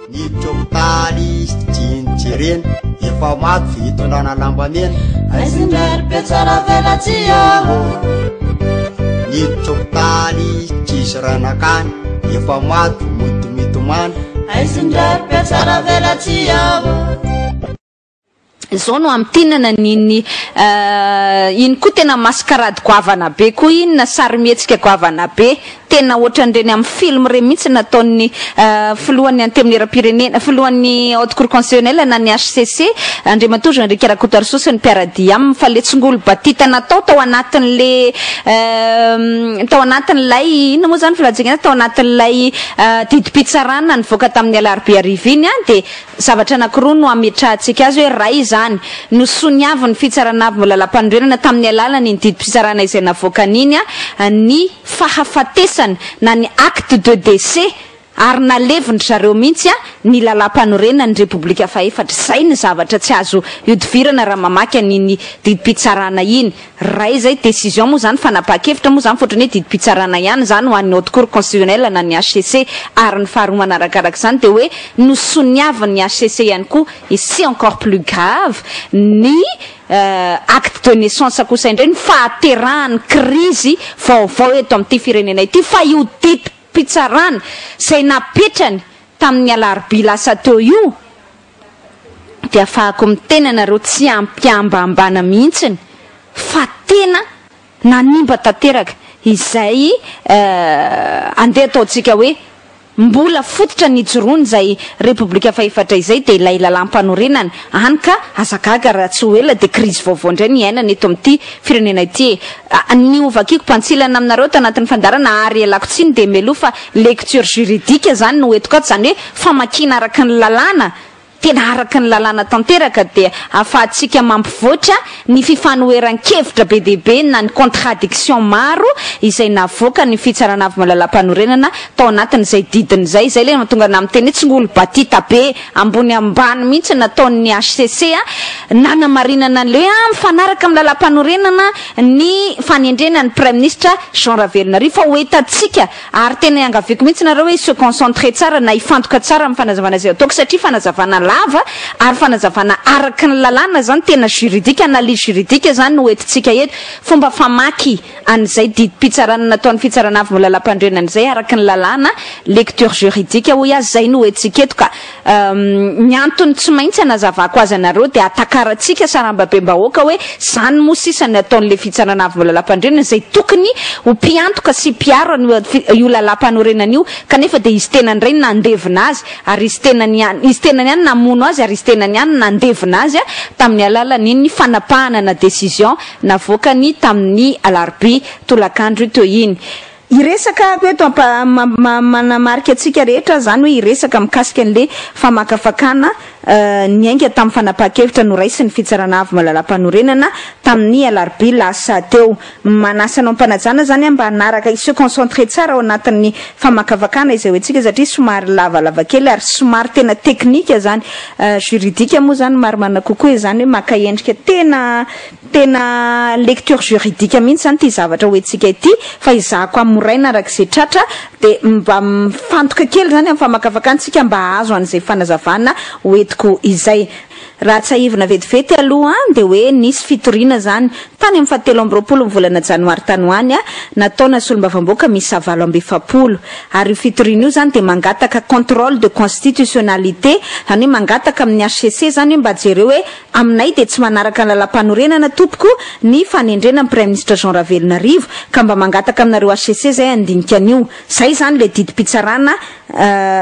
Niditra hopitaly izy tsy nijerena, efa maty fitondrana lambamena. Aizindrary be tsara velatsihy aho. Niditra hopitaly izy tsisy ray nakany, efa maty mody mitomany. Aizindrary be tsara velatsihy aho. Izao no hamintinana ny ny iny koa tena mascarade goavana be koa iny na sarimihetsika goavana be tena ohatran'ireny amin'ny film ireny mihitsy nataon'ny filohan'ny antenimierampirenena filohan'ny haute cour constitutionnelle na ny HCC Andriamatoa Jean Eric Rakotoarisoa sy ny mpiara-dia aminy fa le tsingolo batita natao tao anatin'le tao anatin'ilay inona moa izany filatsika tao anatin'ilay didim-pitsarana nivoaka tamin'ny alarobia hariva iny dia Zavatra anankiroa no ametrahantsika azy hoe iray izany, nosoniavin'ny Fitsarana Avo Lalàmpanorenana tamin'ny alalan'iny didim-pitsarana izay navoakany iny ny fahafatesana na ny acte de décès ary nalevin-dry zareo mihitsy ny lalàmpanorenan'ny Repoblika fahefatra. Izay ny zavatra tsy azo ihodivirana raha mamaky an'iny didim-pitsarana iny. Ray izay, décision moa izany, fanapahan-kevitra moa izany fa ohatran'ny hoe didim-pitsarana ihany izany ho an'ny Haute Cour Constitutionnelle na ny HCC ary ny faharoa manarakaraka izany dia hoe nosoniavin'ny HCC ihany koa et c'est encore plus grave ny acte de naissance kosa indray ny fahaterahan'ny krizy vaovao eto amin'ity firenena ity fa io didim-pitsarana izay napetrany tamin'ny alarobia lasa teo io dia afahako miteny anareo tsy ampiambambana mihitsiny fa tena nanimba tanteraka izay andeha ataontsika hoe mbola fototra nijoroany izay repoblika fahefatra izay dia ilay lalàmpanorenana, hany ka aza gaga raha tsy ho ela dia krizy vaovao indray no iainana eto amin'ity firenena ity e! Ny hovakiako bantsilana aminareo ato anatin'ny fandaharana ary ialako tsiny dia meloa fa lecture juridique izany no entiko ato, izany hoe famakiana araka ny lalàna, tena araka ny lalàna tanteraka dia ahafahantsika mampivoatra ny fifanoheran-kevitra be dia be na ny contradiction maro izay navoakan'ny Fitsarana Avo Malalampanorenana tao anatin'izay didiny izay. Izay ilay mahatonga anà miteny hoe tsy ngolo-batita be ambony ambany mihitsy nataon'ny hcc nanamarinana an'ilay hoe ah mifanaraka amin'ny lalàmpanorenana ny fanendrena ny Praiminisitra Jean Ravelonarivo fa ho hitantsika Ary tena iangaviako mihitsy nareo hoe se concentrer tsara na hifantoka tsara amin'ny fanazavana izay ataoko satria fanazavana lava ary fanazavana araka ny lalàna izany tena juridique, analyse juridique izany no entintsika eto, fomba famaky an'izay didim-pitsarana nataon'ny fitsarana avo lalàmpanorenana izay araka ny lalàna, lecture juridique hoy aho, izay no entintsika eto ka Ny antony tsy maintsy anazavako azy anareo dia hatakarantsika sarambabem-bahoaka hoe zany moa sisa ny ataon'ilay fitsarana avo lalàmpanorenana izay tokony ho mpiantoka sy mpiaro an'io io lalàmpanorenana io kanefa dia izy tenany indray nandevina azy ary izy tenany ihany izy tenany ihany namono azy ary izy tenany ihany nandevina azy tamin'ny alalan'iny fanapahana na décision navoakany tamin'ny alarobia tolakandro teo iny. Hiresaka aho eto ampa manamarika antsika rehetra aho izany hoe hiresaka mikasika an'ilay famakafakana niainga tamin'ny fanapahan-kevitra noraisin'ny Fitsarana Avo Malalampanorenana tamin'ny alarobia lasa teo. Manasa anao am-panajana izany aho mba hanaraka, hi se concentrer tsara ao anatin'ny famakafakana izay ho antsika satria somary lavalava kely ary somary tena teknika izany, juridique moa izany marimarina kokoa izany hoe maka endrika tena Tena lecture juridique mihitsy izany ity zavatra hoentsika ity fa ezahako hamoraina araka izay tratra dia mba mifantoka kely izany amin'ny famakafakana isika mba hahazo an'izay fanazavana hoentiko izay. Raha tsiahivina vetivety aloha dia hoe nisy fitoriana izany tany amin'ny fahatelo amby 20 ny volana janoary tany ho any nataona solombavambahoaka miisa 48 ary io fitoriana io izany dia mangataka contrôle de constitutionnalité izany hoe mangataka amin'ny HCC izany hoe mba jereo hoe Aminay dia tsy manaraka ny lalàmpanorenana tompoko ny fanendrena ny Praiminisitra Jean Ravelonarivo ka mba mangataka aminareo HCC zay handinika an'io. Zay izany le didim-pitsarana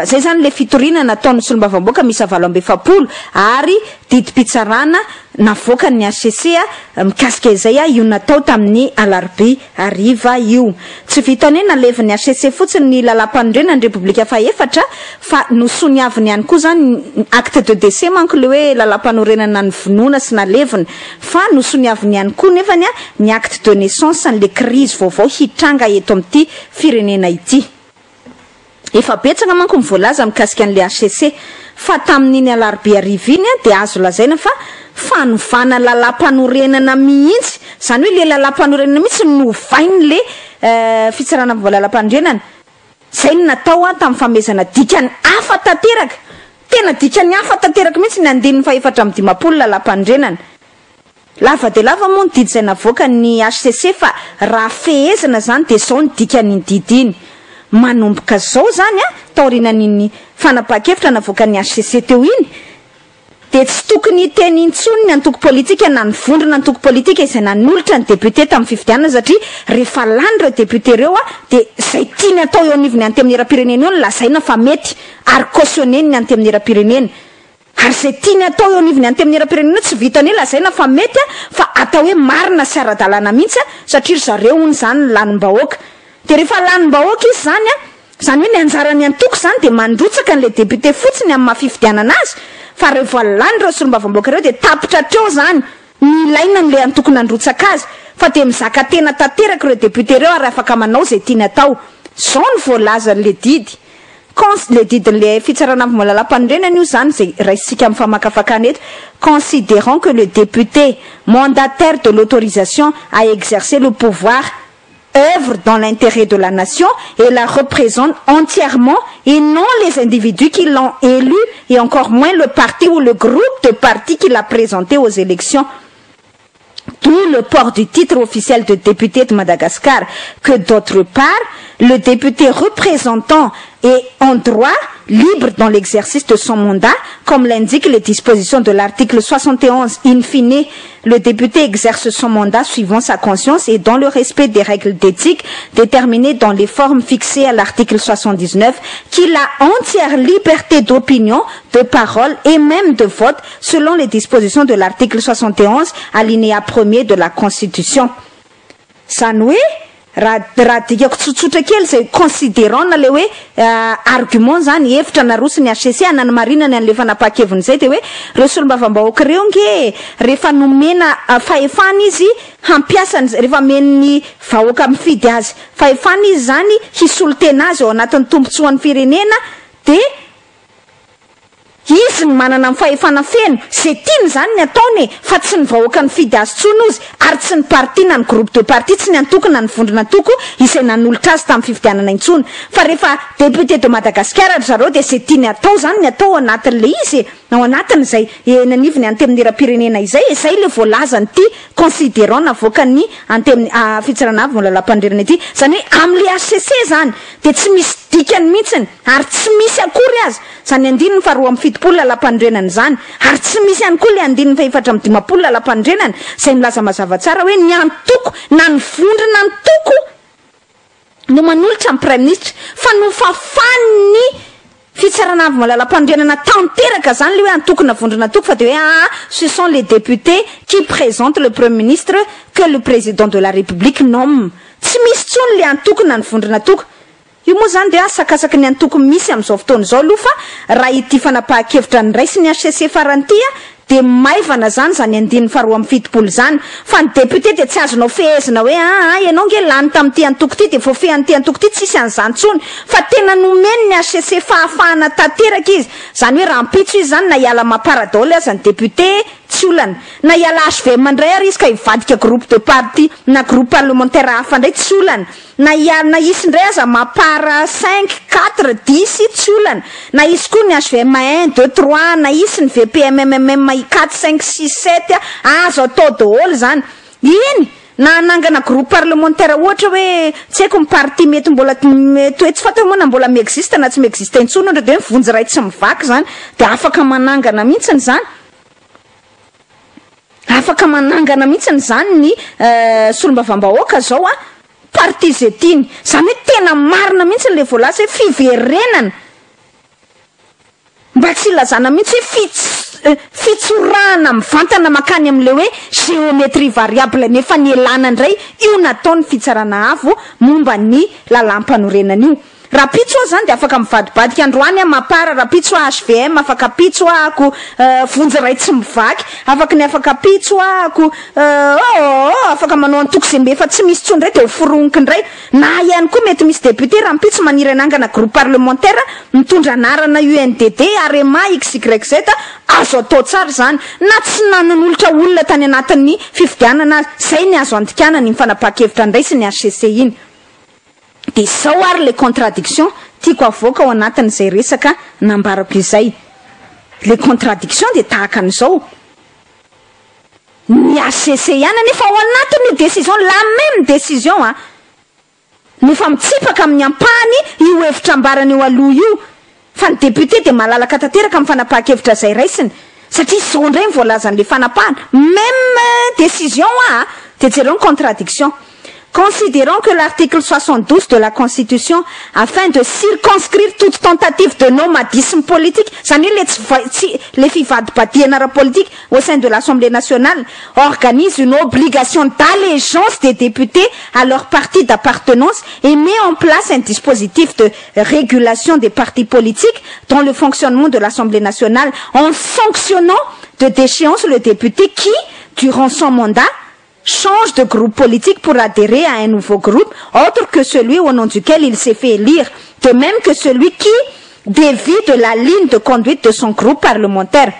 zay izany le fitoriana nataon'ny solombavamboaka miisa 48 ary didim-pitsarana navoakan'ny HCC mikasika izay io natao tamin'ny alarobia hariva io. Tsy vitan'ny hoe nalevin'ny hcc fotsiny ny lalàmpanorenana ny Repoblika fahefatra fa nosoniaviny ihany koa izany, acte de décès manko ilay hoe lalàmpanorenana novonoina sy nalevina, fa nosoniaviny ihany koa nefany ny acte de naissance an'ilay krizy vaovao hitranga eto amin'ity firenena ity. Efa betsaka manko ny voalaza mikasika an'ilay hcc fa tamin'iny alarobia hariva iny dia azo lazaina fa fanovana lalàmpanorenana mihitsy, izany hoe ilay lalàmpanorenana mihitsy no novain'ilay fitsarana momba lalàmpanorenana. Izay no natao tamin'ny fanomezana dikany hafa tanteraka. Tena dikany hafa tanteraka mihitsy ny andininy faha-54 lalàmpanorenana. Lava dia lava moa ny didy izay navoakan'ny hcc fa raha fehezina izany dia izao ny dikan'iny didy iny. Manomboka izao izany, taorianan'iny fanapahan-kevitra navoakan'ny hcc teo iny, dia tsy tokony hiteny intsony ny antoko politika na ny vondrona antoko politika izay nanolotra ny député tamin'ny fifidianana satria rehefa lany ireo député ireo dia izay tiany atao eo anivon'ny antenimierampirenena eo no lazaina fa mety ary cautionner-n'ny antenimierampirenena. Ary izay tiany atao eo anivon'ny antenimierampirenena eo tsy vitan'ny hoe lazaina fa mety fa atao hoe marina sy ara-dalàna mihitsy satria ry zareo hono izany ny lanim-bahoaka. Dia rehefa lanim-bahoaka izy izany, izany hoe ny anjaran'ny antoko izany dia mandrotsaka an'ilay député fotsiny amin'ny maha fifidianana azy fa rehefa lany ireo solombavambahoaka ireo dia tapitra hatreo izany ny ilaina an'ilay antoko nandrotsaka azy fa dia mizaka tena tanteraka ireo député ireo ary afaka manao izay tiany atao. Izao no voalazan'ilay didy. Cons, le didin'le fitsarana avo lalàmpanorenana io zany zay raisintsika amin'ny famakafakana eto, considérant que le député mandataire de l'autorisation à exercer le pouvoir œuvre dans l'intérêt de la nation et la représente entièrement et non les individus qui l'ont élu et encore moins le parti ou le groupe de partis qui l'a présenté aux élections d'où le port du titre officiel de député de Madagascar, que d'autre part, le député représentant est en droit libre dans l'exercice de son mandat, comme l'indiquent les dispositions de l'article 71 in fine, le député exerce son mandat suivant sa conscience et dans le respect des règles d'éthique déterminées dans les formes fixées à l'article 79, qu'il a entière liberté d'opinion, de parole et même de vote selon les dispositions de l'article 71 alinéa premier de la Constitution. Izany hoe raha raha adikako tsotsotra kely izay considérant na ilay hoe argument izany, hevitra naroson'ny HCC hanamarinany an'ilay fanapahan-keviny izay dia hoe ireo solombavambahoaka ireo ange e, rehefa nomena fahefana izy hampiasa ny rehefa omen'ny vahoaka mifidy azy fahefana izy izany hisolo tena azy ao anatin'ny tombontsoan'ny firenena dia Izy no manana ny fahefana feno, ze tiany zany ny ataony e, fa tsy ny vahoaka nifidy azy tsony ozy, ary tsy ny parti na ny groupe de parti, tsy ny antoko na ny vondrona antoko izay nanolotra azy tamin'ny fifidianana intsony, fa rehefa député de Madagascar ry zareo dia ze tiany atao zany ny atao ao anatin'le izy e, ao anatin'izay eny anivon'ny antenimierampirenena izay e, zay le voalazan'ity considérant navoakan'ny antenimie fitsarana avo lalàmpanorenana ity, zany hoe amin'le HCC zany dia tsy misy dikany mihitsiny ary tsy misy akory aza izany andininy faha 72 lalàmpanorenana izany ary tsy misy ihany koa ilay andininy faha 54 lalàmpanorenana izay milaza mazava tsara hoe ny antoko na ny vondrona antoko no manolotra ny praiminisitra fa nofafan'ny fitsarana avo lalàmpanorenana tanteraka izany ilay hoe antoko na vondrona antoko fa dia hoe aa ce sont les députés qui présentent le premier ministre que le président de la république nomme. Tsy misy intsony ilay antoko na ny vondrona antoko. Io moa izany dia asakasaky ny antoko misy amin'izao fotoana izao aloha fa raha ity fanapahan-kevitra noraisin'ny hcc farany ity dia maivana izany izany andininy faha 72 izany fa ny député dia tsy azonao fehezina hoe aa ianao nge lany tamin'ity antoko ity dia voafehin'ity antoko ity, tsisy an'izany intsony fa tena nomeny ny hcc fahafahana tanteraka izy, izany hoe rahampitso izy izany na hiala mapar daholo aza ny député tsy olana, na hiala hvm indray ary izy ka hivadika groupe de parti na groupe parlementaire hafa indray tsy olana. Na hial na hisy indray aza mapar cinq, quatre, dix tsy olana, na hisy koa ny hvm un, deux, trois, na hisy ny vpmmm quatre, cinq, six, sept, azo atao daholo izany. Eny, na hanangana groupe parlementaire ohatra hoe tsy haiko ny parti mety mbola mety hoe tsy fantatra moa na mbola mi-existe na tsy mi-existe intsony ohatra dia hoe vonjy iray tsy mivaky izany dia afaka manangana mihitsiny izany. Afaka manangana mihitsiny izany ny solombavambahoaka zao a, parti ze tiany. Izany hoe tena marina mihitsiny le voalaza hoe fiverenana, mba tsy hilazana mihitsy hoe fitsorahana mivantana mankany amin'le hoe géométrie variable nefa nialana indray io nataon'ny fitsarana avo momba ny lalàmpanorenana io. Rapitso aho zany de afaka mivadibadika androany aho mapar rapitso aho hvm afaka pitso ahako vonjy ray tsy mivaky afaky ny afaka pitso ahako ooh afaka manao antoko ze mbe efa tsy misy tsony ndray de ho foroniko ndray na ihany koa mety misy député rampitso maniry hanangana groupe parlementaire mitondra anarana UNDD arema xyz azo atao tsara izany na tsy nanonolotra olona tany anatin'ny fifidianana aza zay ny azo andikana ny fanapahan-kevitra ndraisin'ny HCC iny. Dia izao ary ilay contradiction tiako avoaka ao anatin'izay resaka nambarako izay. Le contradiction dia tahaka an'izao. Ny HCC ihany anefa ao anatin'io décision, la même décision an, no efa mitsipaka amin'ny ampahany io hevitra ambarany eo aloha io fa ny député dia malalaka tanteraka amin'ny fanapahan-kevitra izay raisiny satria izao indray ny voalazan'ilay fanapahana, même décision an, dia jereo ny contradiction. Considérant que l'article 72 de la Constitution, afin de circonscrire toute tentative de nomadisme politique, izany hoe le tsy tsy le fivadibadihana ara-politika au sein de l'Assemblée nationale, organise une obligation d'allégeance des députés à leur parti d'appartenance et met en place un dispositif de régulation des partis politiques dans le fonctionnement de l'Assemblée nationale en sanctionnant de déchéance le député qui, durant son mandat, change de groupe politique pour adhérer à un nouveau groupe autre que celui au nom duquel il s'est fait élire, de même que celui qui dévie de la ligne de conduite de son groupe parlementaire.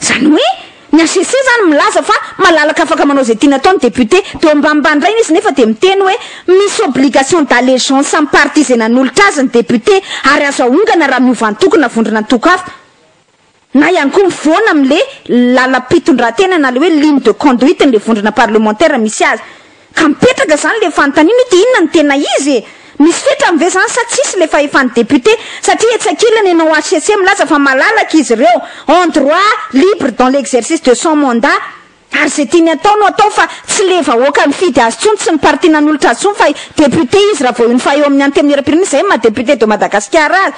Izany hoe ny HCC izany milaza fa malalaka afaka manao izay tiany atao ny député, dia eo ambanimbany indray izy nefa dia miteny hoe misy obligation d'allégeance amin'ny parti izay nanolotra azy ny député ary azo ahongana raha miova antoko na vondrona antoko hafa. Na ihany koa mivoana amin'le lalam-pitondran-tena na le hoe ligne de conduite n'le vondrona parlementaire misy azy. Ka mipetraka zany le fanontaniana hoe de inona no tena izy e? Misy fetrany ve zany sa tsisy le fahefan'ny député? Satria etsy ankilany ianao HCC milaza fa malalaka izy ireo, en droit, libre dans l'exercice de son mandat, ary ze tiany atao no atao fa tsy le vahoaka nifidy azy tsony, tsy ny parti nanolotra azy tsony fa député izy raha vao io ny faha eo amin'ny antenimierampirenena, zay maha député de Madagasikara azy.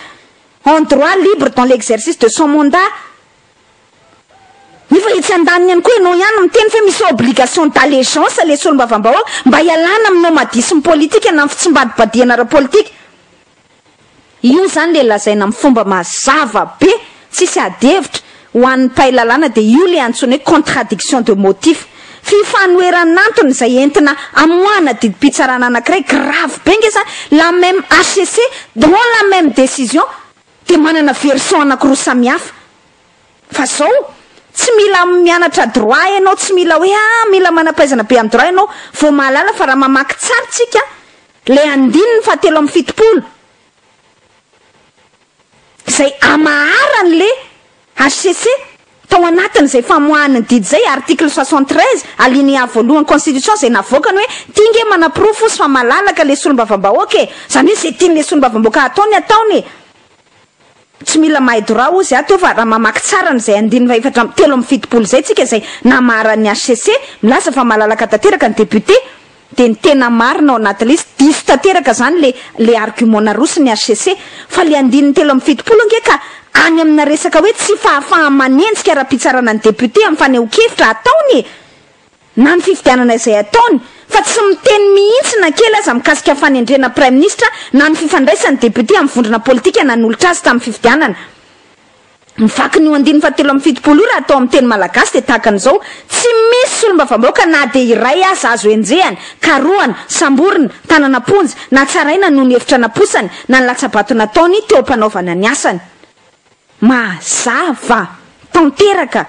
En droit libre dans l'exercice de son mandat. Nefa etsy andaniny ihany koa ianao ihany no miteny fa hoe misy obligation d'allégeance ilay solombavambahoaka mba hialana amin'ny nomadisme politique na ny fitsimbadibadihana ara-politika. Io izany ilay lazaina amin'ny fomba mazava be, tsisy ady hevitra, ho an'ny mpahay lalàna dia io ilay antsoina hoe contradiction de motif. Fifanoheran'antony izay entina amoahana didim-pitsarana anankiray, grave be nge zany, la même HCC dans la même décision dia manana version anankiroa samihafa. Fa zao, tsy mila mianatra droit ianao, tsy mila hoe ah mila manam-pahaizana be amin'ny droit ianao vao mahalala fa raha mamaky tsara tsika ilay andininy fahatelo amby 70, izay amaharan'le HCC tao anatin'izay famoahany ny didy izay, article 73, alinéa voalohany constitution izay navoakany hoe ty nge manaporofo ozy fa malalaka le solombavambahoaka e, izany hoe izay tian'le solombavambahoaka ataony ataony e, tsy mila mahay droit ozy ato eo fa raha mamaky tsara an'izay andininy fahefatra amby 73 izay tsika izay namaharan'ny HCC milaza fa malalaka tanteraka ny député Dia ny tena marina ao anaty liste, diso tanteraka zany le le argument naroson'ny HCC, fa le andininy 73 ange ka any amina resaka hoe tsy fahafaha-manenjika ara-pitsarana ny député amin'ny fanehoan-kevitra ataony e! Na ny fifidianana izay ataony, fa tsy miteny mihitsy na kely aza mikasika fanendrena praiminisitra na ny fifandraisan'ny député amin'ny vondrona politika nanolotra azy tamin'ny fifidianana. Ny vakin'io andininy fahatelo amby 70 io raha atao amin'ny teny malagasy dia tahaka an'izao, Tsy misy solombavambahoaka na dia iray aza azo enjehana, karohana, samborina, tanana am-ponja, na tsaraina noho ny hevitra naposany na ny latsa-bato nataony teo am-panaovana ny asany. Mazava tanteraka.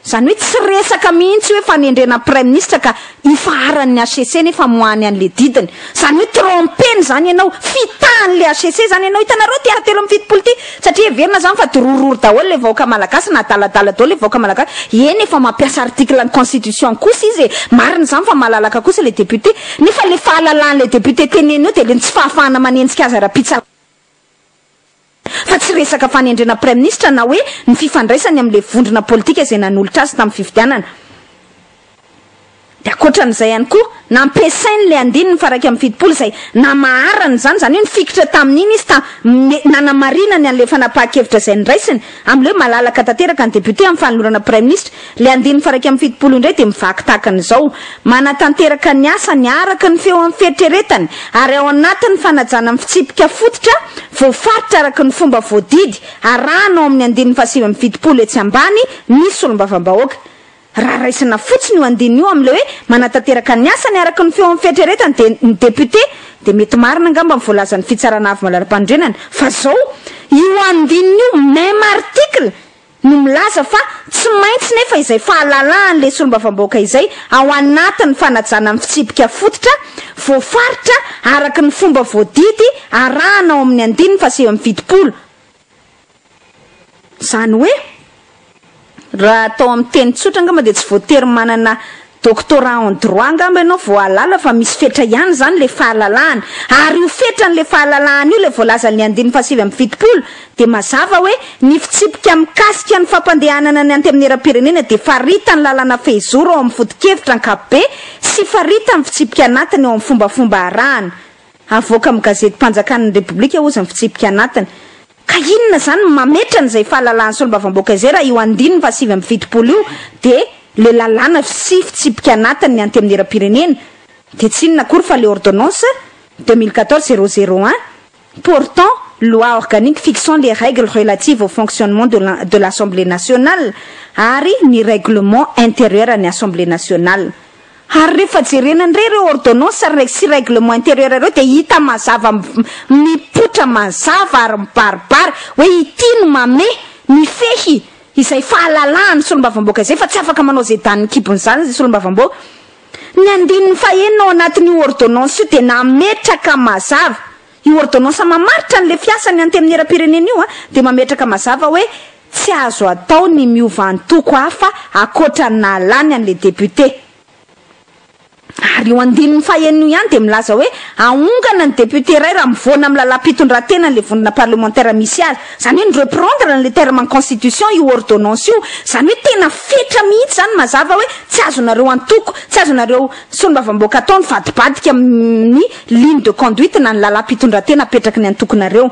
Izany hoe tsy resaka mihitsy hoe fanendrena praiminisitra ka ifaharan'ny HCC nefa amoahany an'le didiny. Izany hoe trompeny izany ianao, fitahan'le HCC izany ianao. Hitanareo ity 73 ity? Satria heverina izany fa dororory daholo le vahoaka malagasy na adaladala daholo le vahoaka malagasy. Eny efa mampiasa article ny constitution kosa izy e! Marina izany fa malalaka kosa le député. Nefa le fahalalahan'le député tenenina eo dia le ny tsy fahafahana manenjika azy ara-pitsarana. Fa tsy resaka fanendrena praiminisitra na hoe ny fifandraisany amin'ilay vondrona politika izay nanolotra azy tamin'ny fifidianana. Dia ankoatran'izay ihany koa, nampiasainy ilay andininy faha 71 izay namaharany izany, izany hoe nifikitra tamin'iny izy ta nanamarinany an'ilay fanapahan-kevitra izay noraisiny, amin'ilay hoe malalaka tanteraka ny député amin'ny fanolorana praiminisitra. Ilay andininy faha 71 indray dia mivaky tahaka an'izao, Manatanteraka ny asany araka ny feo amin'ny fieritreretany ary ao anatin'ny fanajana ny fitsipika fototra voafaritra araka ny fomba voadidy arahana ao amin'ny andininy faha 79 etsy ambany ny solombavambahoaka. Raha raisina fotsiny io andininy io amin'ilay hoe manatanteraka ny asany araka ny feo amin'ny fieritreretany dia ny député dia mety marina angamba ny voalazan'ny fitsarana avo malala-panorenana fa zao io andininy io même article no milaza fa tsy maintsy nefa izay fahalalahan'ilay solombavambahoaka izay ao anatin'ny fanajana ny fitsipika fototra voafaritra araka ny fomba voadidy arahana ao amin'ny andininy faha 79. Izany hoe, raha atao amin'ny teny tsotra angamba dia tsy voatery manana doctorat en droit angamba ianao vao hahalala fa misy fetra ihany izany ilay fahalalahana. Ary io fetran'ilay fahalalahana io ilay voalazan'ny andininy faha-79 dia mazava hoe ny fitsipika mikasika ny fampandehanana ny Antenimierampirenena dia faritan'ny lalàna fehizoro ao amin'ny foto-kevitra ankapobe sy faritan'ny fitsipika anatiny ao amin'ny fombafomba arahana avoaka amin'ny gazetim-panjakan'ny Repoblika hozy ny fitsipika anatiny. Ka inona izany no mametra an'izay fahalalahan'ny solombavambahoaka izay raha io andininy faha 79 io dia le lalàna sy fitsipika anatiny ny Antenimierampirenena dia tsy inona akory fa le ordonnance 2014 001 portant loi organique fixant les règles relatives au fonctionnement de de l'Assemblée nationale ary ny règlement intérieur ny Assemblée nationale. Ary rehefa jerena indray ireo ordonnance sy règlement intérieur ireo dia hita mazava mipoitra mazava ary mibaribary hoe ity no mamehy, mifehy izay fahalalahan'ny solombavambahoaka izay fa tsy afaka manao izay danin'ny kibony izany izay solombavambahoaka. Ny andininy fahenina ao anatin'io ordonnance io dia nametraka mazava, io ordonnance mamaritra an'ilay fiasan'ny antenimierampirenena io dia mametraka mazava hoe tsy azo atao ny miova antoko hafa ankoatra ny nahalany an'ilay député. Ary io andininy fahenina io ihany dia milaza hoe ahongana ny député iray raha mivoana amin'ny lalàm-pitondran-tenan'ilay vondrona parlementaire misy azy. Izany hoe ny reprendre an'ilay terme en constitution io ordonnance io. Izany hoe tena fetra mihitsy izany mazava hoe tsy azonareo antoko, tsy azonareo solombavambahoaka atao ny vadibadika amin'ny ligne de conduite na ny lalàm-pitondran-tena apetraky ny antokonareo.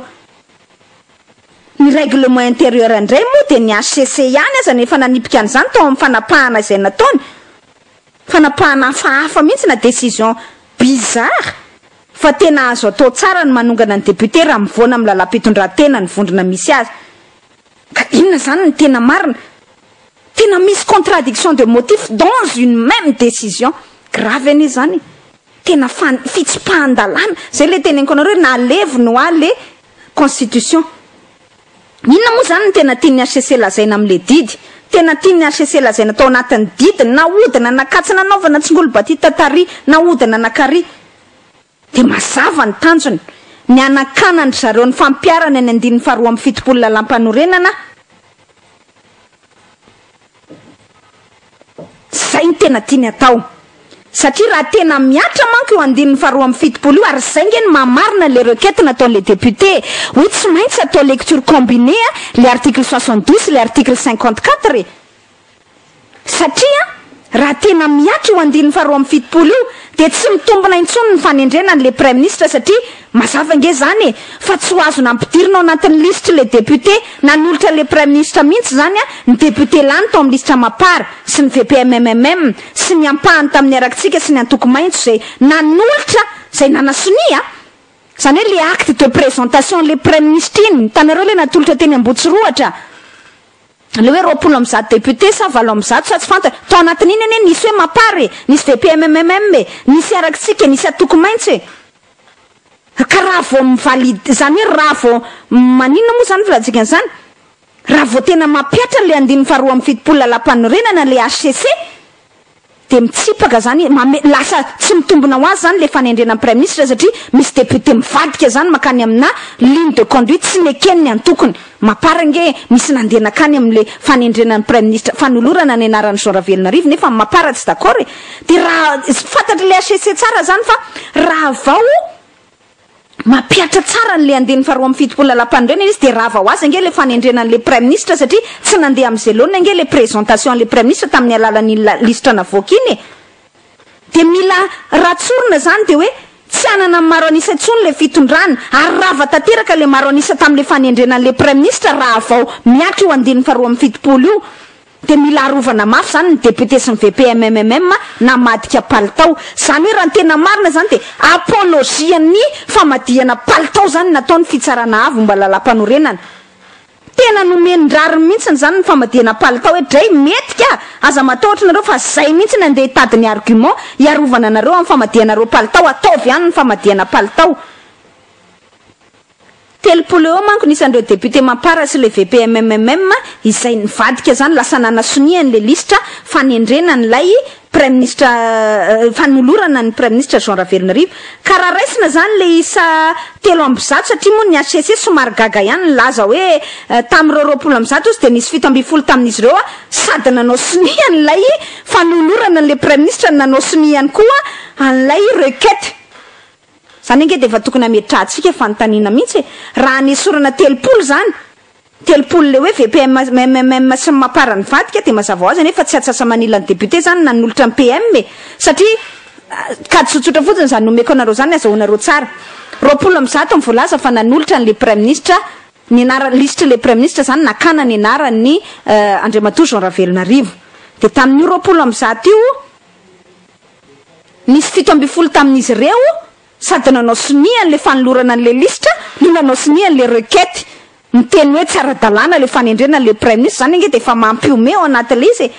Ny règlement intérieur indray moa dia ny HCC ihany aza no efa nanipika an'izany tao amin'ny fanapahana izay nataony. Fanapahana hafahafa mihitsy na décision bizarre fa tena azo atao tsara ny manongana ny député raha mivoana amin'ny lalam-pitondran-tena ny vondrona misy azy. Ka inona izany no tena marina? Tena misy contradiction de motif dans une même décision. Grave anie izany e! Tena fan- fitsipahan-dalàna. Izay ilay teneniko anareo hoe naleviny hoa le constitution. Inona moa izany no tena tian'ny hcc lazaina amin'ilay didy? Tena tian'ny hcc lazaina tao anatin'ny didiny, nahodina, nakatso, nanaovana tsingolobatita tary, nahodina nakary. Dia mazava ny tanjony, ny hanakanan-dry zareo ny fampiharana ny andininy faha 72 lalàmpanorenana. Izay no tena tiany atao. Satria raha tena mihatra manko io andininy faha 72 io, ary izay nge no maha marina ilay requête nataon'ilay député e, hoe tsy maintsy atao lecture combinée ilay article 72 sy ilay article 54 e. Satria raha tena mihatra io andininy faha 72 io dia tsy mitombina intsony ny fanendrena an'ilay praiminisitra satria mazava ange izany e, fa tsy ho azo nampidirina ao anatin'ny lisitr'ilay député nanolotra ilay praiminisitra mihitsy izany ny député lany tao amin'ny lisitra mapar sy ny VPMMM sy ny ampahany tamin'ny Arakitsika sy ny antoko maitso izay nanolotra izay nanasonia izany hoe ilay acte de présentation an'ilay praiminisitra iny, hitanareo ilay natolotra teny Ambohitsirohatra. Ilay hoe 120 députés sa 108 sa tsy fantatra, tao anatin'iny anie nisy hoe mapar e, nisy VPMMM e, nisy Arakitsika e, nisy Atoko Maitso e. Ka raha vao mi-valide, izany hoe raha vao maninona moa izany filazantsika an'izany? Raha vao tena mampihatra an'ilay andininy faha 72 lalàmpanorenana ilay HCC, Dia mitsipaka zany, mame, lasa tsy mitombina ho azy zany le fanendrena ny praiminisitra satria misy député mivadika zany makany amina ligne de conduite tsy neken'ny antokony. Mapar ange misy nandeha nakany amle fanendrena ny praiminisitra, fanolorana ny anaran'i Jean Ravelonarivo nefa ny mapar tsy d'accord e. Dia raha, fantatr'le HCC tsara zany fa raha vao. Mampihatra tsara an'ilay andininy faha 72 lalàmpanorenana izy dia rava ho azy ange ilay fanendrena an'ilay praiminisitra satria tsy nandeha amin'izay laoniny ange ilay présentation an'ilay praiminisitra tamin'ny alalan'iny lisitra navoaka iny e! Dia mila raha tsorina izany dia hoe tsy hanana ny maro an'isa intsony ilay fitondrana ary rava tanteraka ilay maro an'isa tamin'ilay fanendrena an'ilay praiminisitra raha vao mihatra io andininy faha 72 io. Dia mila arovana mafy izany ny député sy ny VPMMM namadika palitao. Izany hoe raha ny tena marina izany dia apologie ny famadihana palitao izany nataon'ny fitsarana avo momba ny lalàmpanorenana. Tena nomen-drariny mihitsy izany ny famadihana palitao hoe dray mety ka! Aza matahotra nareo fa zay mihitsy ny andeha hitady ny argument hiarovana anareo amin'ny famadihanareo palitao, ataovy ihany ny famadihana palitao. 30 eo manko ny isan'ireo député Mapar sy le VPMMM izay nivadika izany lasa nanasonia an'ilay lisitra fanendrena an'ilay praiminisitra fanolorana ny praiminisitra Jean Ravelonarivo. Ka raha raisina izany ilay isa 103 satria moa ny HCC somary gaga ihany nilaza hoe tamin'ireo 120 izy dia nisy 17 tamin'izy ireo sady nanao sonia an'ilay fanolorana an'ilay praiminisitra no nanao sonia ihany koa an'ilay requête. Izany ange dia efa tokony hametrahantsika fanontaniana mihitsy e! Raha hanesorana 30 izany, 30 ilay hoe VPM, MMM sy ny Mapar nivadika dia mazava ho azy anefa tsy atsasa-manila ny député izany nanolotra ny PM e! Satria kajy tsotsotra fotsiny izany nomeko anareo izany azahoanareo tsara. 120 ny voalaza fa nanolotra an'ilay Praiminisitra ny anaran'ny lisitr'ilay Praiminisitra izany nakana ny anaran'ny Andriamatoa Jean Ravelonarivo. Dia tamin'io 120 io, Nisy 17 tamin'izy ireo sady nanao sonia an'ilay fanolorana an'ilay lisitra no nanao sonia an'ilay requête miteny hoe tsy ara-dalàna ilay fanendrena an'ilay praiminisitra. Izany ange dia efa mampihomehy ao anatin'ilay izy e!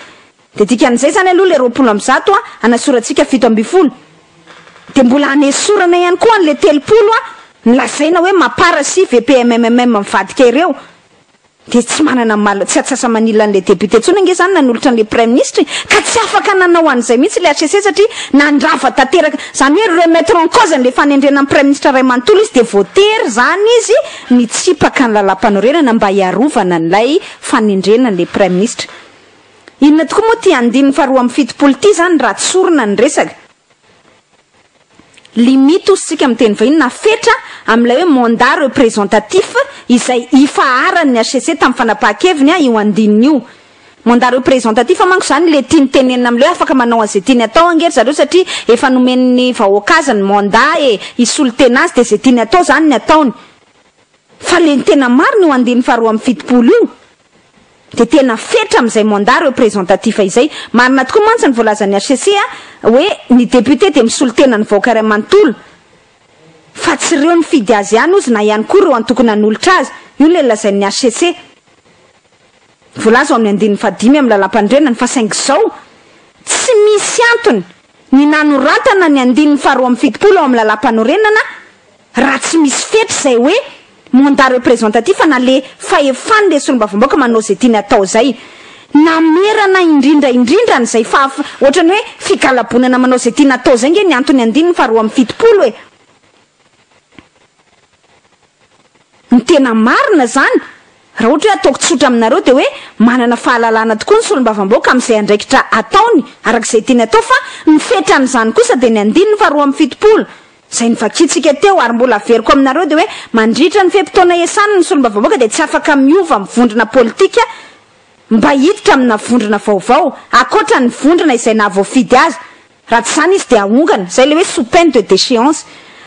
Dia dikan'izay izany aloha ilay 120 an, anasorantsika 17. Dia mbola hanesorana ihany koa an'ilay 30 an, nolazaina hoe Mapar sy VPMMM mivadika ireo. Dia tsy manana mal, tsy atsasa-manila an'ilay député intsony ange izany nanolotra an'ilay praiminisitra e! Ka tsy afaka nanao an'izay mihitsy ilay HCC satria nandrava tanteraka, izany hoe remettre en cause an'ilay fanendrena ny praiminisitra iray manontolo izy dia voatery izany izy nitsipaka ny lalàmpanorenana mba hiarovana an'ilay fanendrena an'ilay praiminisitra. Inona tokoa moa ity andininy faharoa amby fitopolo ity izany raha tsorina ny resaka? Limite hozy tsika miteny vahiny na fetra amin'ilay hoe mandat représentatif izay ifaharan'ny HCC tamin'ny fanapahan-keviny io andininy io. Mandat représentatif manko izany ilay tiany tenenina amin'ilay hoe afaka manao an'izay tiany atao ange ry zareo satria efa nomen'ny vahoaka azy ny mandat e, hisolo tena azy dia izay tiany atao izany ny ataony. Fa ilay ny tena marina io andininy faharoa amby fitopolo io dia tena fetra amin'izay mandat représentatif izay. Marina tokoa mantsy ny voalazan'ny HCC hoe ny député dia misolo tena ny vahoaka iray manontolo fa tsy ireo nifidy azy ihany ozy na ihany koa ireo antoko nanolotra azy. Io ilay lazain'ny HCC. Voalaza ao amin'ny andininy fahadimy amin'ny lalàmpanorenana fa saingy izao tsy misy antony ny nanoratana ny andininy faharoa amby fitopolo ao amin'ny lalàmpanorenana Raha tsy misy fetra izay hoe mandat représentatif na le fahefan le solombavambahoaka manao izay tiany atao izay. Namerana indrindra indrindra an'izay faha ohatrany hoe figalabonana manao izay tiana atao izay nge ny antony andininy faha 72 e. Ny tena marina izany raha ohatra hoe ataoko tsotra aminareo dia hoe manana fahalalana tokoa ny solombavambahoaka amin'izay andraikitra ataony araka izay tiany atao fa ny fetran'izany kosa dia ny andininy faha 72 Izay novakintsika teo ary mbola averiko aminareo dia hoe mandritra ny fe-potoana iasany ny solombavambahoaka dia tsy afaka miova amin'ny vondrona politika mba hiditra amina vondrona vaovao ankoatra ny vondrona izay nahavoafidy azy. Raha tsy izany izy dia ahongana. Izay ilay hoe sous peine de déchéance.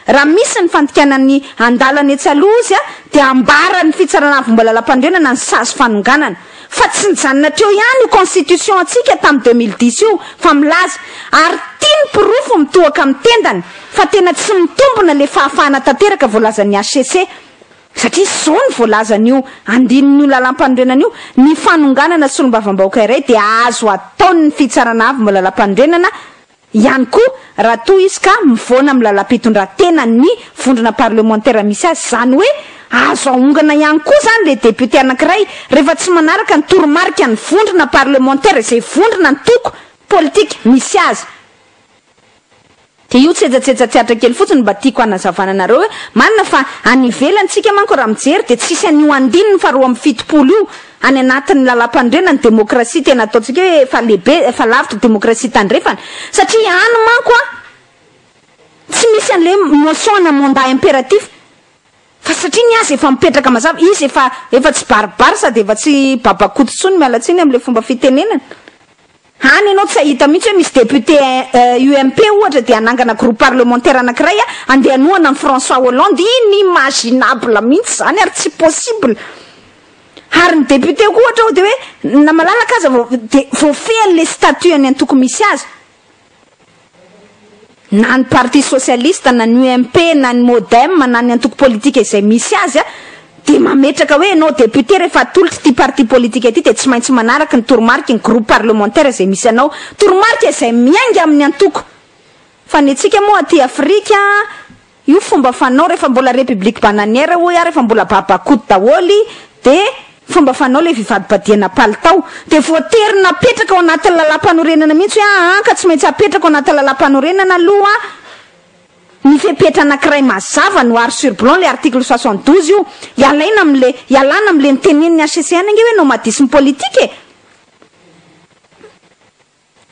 Raha misy ny fandikana ny andalana etsy aloha ozy dia ambaran'ny fitsarana avo momba lalampanorenana ny sazy fanonganana. Fa tsy nijanona hatreo ihany io constitution antsika tamin'ny 2010 io fa milaza ary tia ny porofo mitohaka amin'ny tendany fa tena tsy mitombina le fahafahana tanteraka voalazan'ny HCC satria izao ny voalazan'io andinin'io lalampanorenana io, ny fanonganana solombavambahoaka iray dia azo ataon'ny fitsarana avo momba lalampanorenana Ihany koa, raha toa izy ka mivoana amin'ny lalam-pitondran-tenan'ny vondrona parlemantera misy azy, izany hoe azo ahongana ihany koa izany ilay député anankiray rehefa tsy manaraka ny toromarika ny vondrona parlemantera izay vondrona antoko politika misy azy. Dia io tsetsatsetsa tsy aritra kely fotsiny mba tiako hanazavana anareo hoe marina fa any ivelany tsika manko raha mijery dia tsisy an'io andininy faha 72 io Any anatin'ny lalampanorenana ny demokrasia tena ataontsika hoe efa lehibe, efa lavitra demokrasia tandrefana. Satria any manko an, tsy misy an'ilay notion ana mandat impératif. Fa satria ny azy efa mipetraka mazava, izy efa efa tsy baribary sady efa tsy babakoto intsony, miala tsiny amin'ilay fomba fitenenana. Any ianao tsy hahita mihitsy hoe misy député UMP ohatra dia hanangana groupe parlementaire anankiray handeha hanohana an'i François Hollande, inimaginable mihitsy izany ary tsy possible. Ary ny député koa ohatra ao dia hoe na malalaka aza vao dia voafehin'ilay statut an'ny antoko misy azy. Na ny parti socialiste na ny UMP na ny Modem na ny antoko politika izay misy azy dia mametraka hoe ianao député rehefa atolotra ity parti politika ity dia tsy maintsy manaraka ny toromariky ny groupe parlementaire izay misy anao. Toromarika izay miainga amin'ny antoko. Fa ny antsika moa aty Afrika. Io fomba fanao rehefa mbola république bananière hoy aho, rehefa mbola babakoto daholo dia fomba fanao ilay fivadibadihana palitao. Dia voatery napetraka ao anatin'ny lalàmpanorenana mihitsy hoe aa ka tsy maintsy apetraka ao anatin'ny lalàmpanorenana aloha ny fepetra anankiray mazava noir sur blanc ilay article 72 io, ialaina amin'ilay, ialana amin'ilay notenenin'ny HCC ihany ange hoe nomadisme politique e!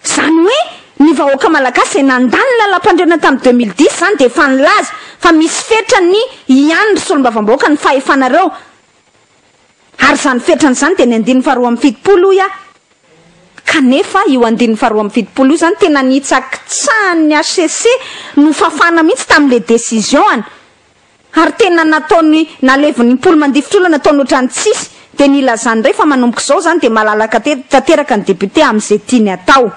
Izany hoe ny vahoaka malagasy izay nandany ny lalampandriana tamin'ny 2010 izany dia efa nilaza fa misy fetrany ihany ry solombavambahoaka ny fahefanareo ary izany fetrany izany dia ny andininy faha 72 hoy aho. Kanefa io andininy faha 72 io izany tena nitsakitsahan'ny HCC nofafana mihitsy tamin'ilay décision-ny ary tena nataony naleviny impolo mandifotr'olona nataony ohatran'ny tsisy dia nilazany indray fa manomboka izao izany dia malalaka tanteraka ny député amin'izay tiany atao.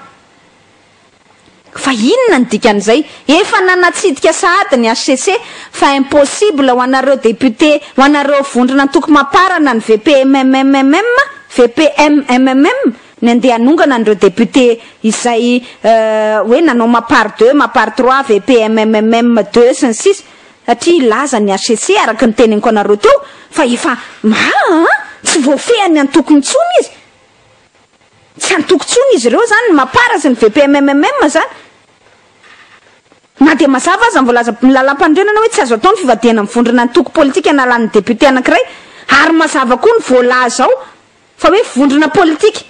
Fa inona ny dikan'izay? Efa nanatsidika sahady ny HCC fa impossible ho anareo député, ho anareo vondrona antoko mapar na ny VPMMMM, VPMMM, ny andeha hanongana an'ireo député izay hoe nanao mapar deux, mapar trois, VPMMMM deux sy ny sisa satria hilaza ny HCC araka ny teneniko anareo teo fa efa aa tsy voafehin'ny antoko intsony izy. Tsy antoko intsony izy ireo izany, ny mapar sy ny VPMMM izany. Na dia mazava aza ny voalaza ny lalàmpanorenana hoe tsy azo atao ny fivadihana amin'ny vondrona antoko politika nalanin'ny député anankiray, ary mazava koa ny voalaza ao fa hoe vondrona politika.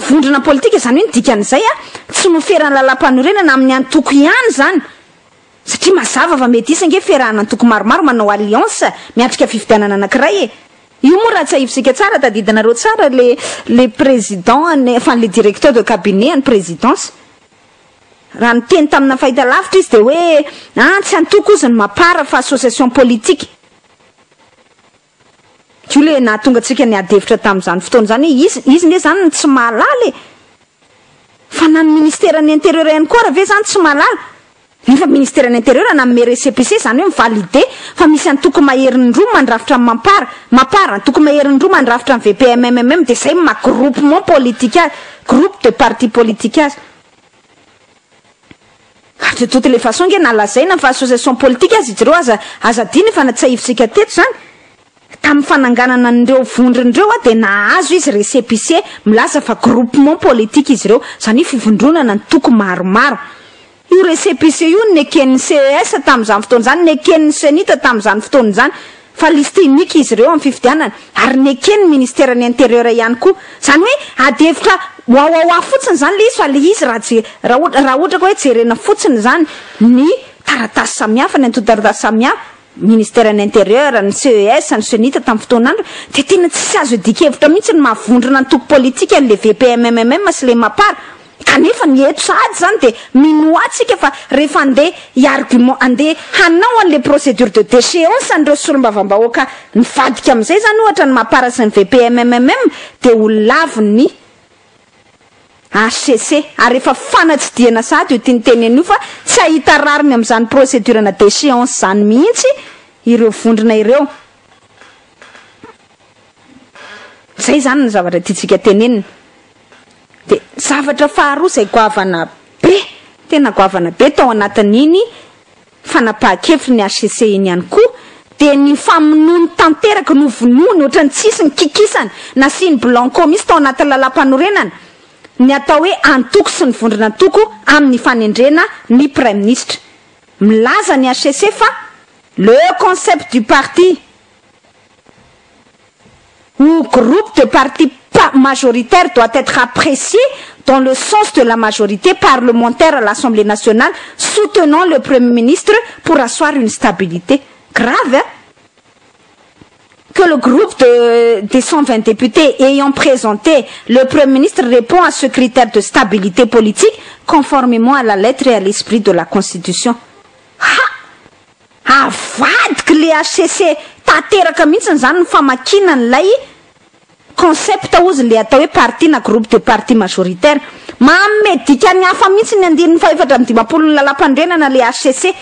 Vondrona politika izany hoe ny dikan'izay tsy noferan'ny lalàmpanorenana amin'ny antoko ihany izany. Satria mazava fa mety hisy ange fiarahan'antoko maromaro manao alliance miatrika fifidianana anankiray e! Io moa raha tsiahivintsika tsara, tadidinareo tsara le le président an'ny enfin le directeur de cabinet an'ny présidence. Raha niteny tamina fahitalavitra izy dia hoe ah tsy antoko ozy ny mapar fa association politique. Io le nahatonga antsika niady hevitra tamin'izany fotoana izany hoe izy izy nge izany no tsy mahalala e! Fa na ny ministeran'ny intérieur ihany koa ary ve izany tsy mahalala? Nefa ministeran'ny intérieur nanome récépissé izany hoe mi-valider fa misy antoko maherin'ny roa mandrafitra ny Mampar, Mapar, antoko maherin'ny roa mandrafitra ny VPMMM dia izay no maha groupement politique azy, groupe de parti politique azy. Ary de toutes les façons nge na lazaina fa association politique aza izy ireo aza aza adino efa natsiahivintsika teto izany tamin'ny fananganana an'ireo vondrona ireo dia nahazo izy récépissé milaza fa groupement politique izy ireo izany hoe fivondronana antoko maromaro. Io récépissé io no neken'ny CES tamin'izany fotoana izany, neken'ny Cenit tamin'izany fotoana izany fa liste unique izy ireo amin'ny fifidianana ary neken'ny ministeran'ny intérieur ihany koa. Izany hoe ady hevitra wawawa fotsiny izany ilay izy fa ilay izy raha je raha ohatra raha ohatra ka hoe jerena fotsiny izany ny taratasy samihafa, ny antontan-taratasy samihafa, ministeran'ny intérieur, ny CES, ny Cenit tamin'ny fotoan'andro dia tena tsisy azo iadian-kevitra mihitsy ny maha vondrona antoko politika an'ilay VPMMM sy ilay Mapar. Kanefa ny eto sahady izany dia minoa tsika fa rehefa andeha hi-argument andeha hanao an'ilay procédure de déchéance an'ireo solombavambahoaka nivadika amin'izay izany ohatra ny Mapar sy ny VPMMM dia ho lavin'ny HCC ary efa fanatsidihana sahady io tiany tenenina io fa tsy hahita rariny amin'izany procédure-na déchéance izany mihitsy ireo vondrona ireo. Izay izany ny zavatra tiantsika tenenina. Dia zavatra faharoa izay goavana be, tena goavana be tao anatin'iny fanapahan-kevitry ny HCC iny ihany koa dia ny famonoany tanteraka, novonoiny ohatran'ny tsisy nikikisany, nasiany blanco mihitsy tao anatin'ny lalàmpanorenana ny atao hoe antoko sy ny vondron'antoko amin'ny fanendrena ny praiminisitra. Milaza ny HCC fa le concept du parti ou groupe de parti majoritaire doit être apprécié dans le sens de la majorité parlementaire à l'Assemblée nationale soutenant le Premier ministre pour asseoir une stabilité. Grave, hein? Que le groupe des 120 députés ayant présenté le Premier ministre répond à ce critère de stabilité politique conformément à la lettre et à l'esprit de la Constitution. Ha! Avadiky le HCC tanteraka mihitsiny zany ny famakiana an'ilay concept hozy le atao hoe parti na groupe de parti majoritaire. Manome dikany hafa mihitsy ny andininy faha 54 ny lalàmpanorenana le HCC.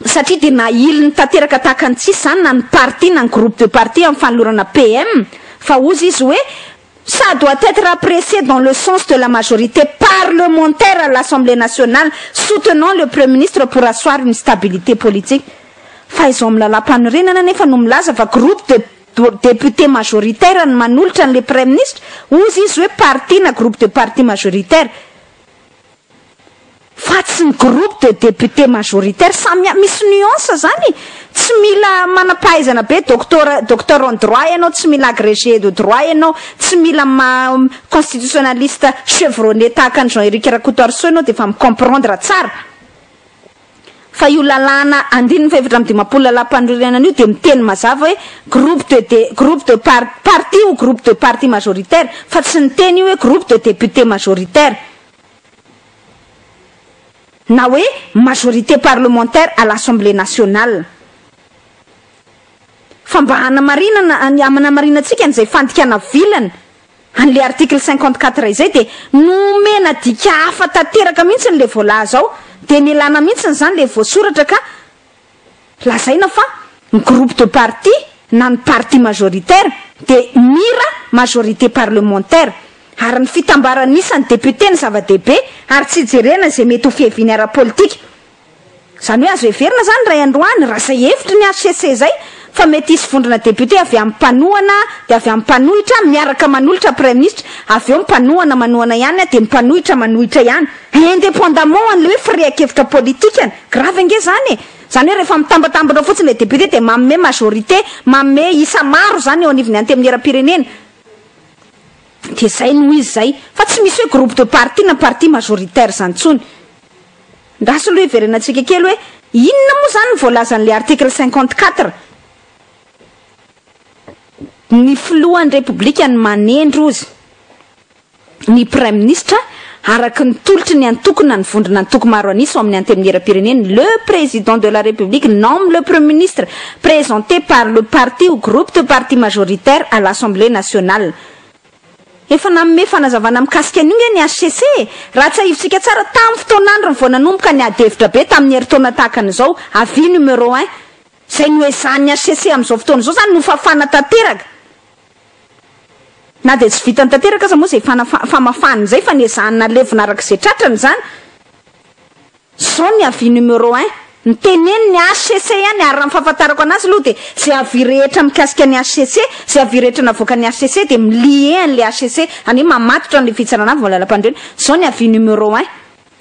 Satria dia nahiliny tanteraka tahaka ny tsisy zany na ny parti na ny groupe de parti amin'ny fanolorana PM fa hozy izy hoe. Ça doit être apprécié dans le sens de la majorité parlementaire à l'Assemblée nationale soutenant le Premier ministre pour asseoir une stabilité politique. Fa izao amin'ny lalàmpanorenana nefa no milaza fa groupe de député majoritaire no manolotra an'ilay Premier ministre, hozy izy hoe parti na groupe de parti majoritaire. Fa tsy ny groupe de député majoritaire, samy misy nuance zany, tsy mila manam-pahaizana be, docteur docteur en droit ianao, tsy mila agrégé de droit ianao, tsy mila ma constitutionnaliste chevronné tahaka ny Jean-Éric Rakotoarisoa ianao de efa mi-comprendre tsara fa io lalàna andininy faha-54 lalàm-panorenana io de miteny mazava hoe groupe de groupe de parti ou groupe de parti majoritaire, fa tsy niteny io hoe groupe de député majoritaire na hoe majorité parlementaire à l'Assemblée nationale. Fa mba hanamarinana hanamarinantsika an'izay fandikana vilana an'le article 54 izay, de nomena dika hafa tanteraka mihitsy le voalaza ao, de nilana mihitsy zany le voasoratra, ka lazaina fa ny groupe de parti na ny parti majoritaire de mira majorité parlementaire, ary ny fitambaran'ny isan'ny député ny zava-dehibe, ary tsy jerena zay mety ho fiaviany ara-politika. Zany hoe azo heverina zany ray androany, raha zay hevitry ny HCC zay, fa mety hisy vondrona député avy amin'ny mpanohana de avy amin'ny mpanohitra miaraka manolotra premier ministre, avy eo mpanohana manohana ihany a, de mpanohitra manohitra ihany, indépendamment an'le hoe firehan-kevitra politikany. Grave ange zany e. Zany hoe rehefa mitambatambatra fotsiny le député de manome majorité, manome isa maro zany eo anivon'ny antenimieram-pirenena. De zay no izy zay, fa tsy misy hoe groupe de parti na parti majoritaire zany tsony. Ndraso aloha iverenantsika kely hoe inona moa zany ny voalazan'le article 54. Ny filohan'ny Repoblika ny manendro ozy ny premier ministre araky ny tolotry ny antoko na ny vondrona antoko maro aniso amin'ny antenimieram-pirenena. Le président de la République nomme le premier ministre présenté par le parti ou groupe de parti majoritaire à l'Assemblée nationale. Efa nanome fanazavana mikasika an'io nge ny HCC. Raha tsy ahivitsika tsara, tamin'ny fotoan'andro ny vao nanomboka ny ady hevitra be tamin'ny herintaona tahaka an'izao, avis numéro 1 zay no ezahan'ny HCC amin'izao fotoana izao zany no fafana tanteraka, na de tsy vitany tanteraka aza moa zay famafana zay, fa ny ezahana levona arak'izay tratrany zany. Zao ny avis numéro 1 ny teneny ny HCC ihany, ary raha ny fahafantarako anazy aloha, de zay avis rehetra mikasika ny HCC, zay avis rehetra navoaka ny HCC, de mi-lié an'le HCC any hoe mamatotra an'le fitsarana avy lalam-panorenana. Zao ny avis numéro 1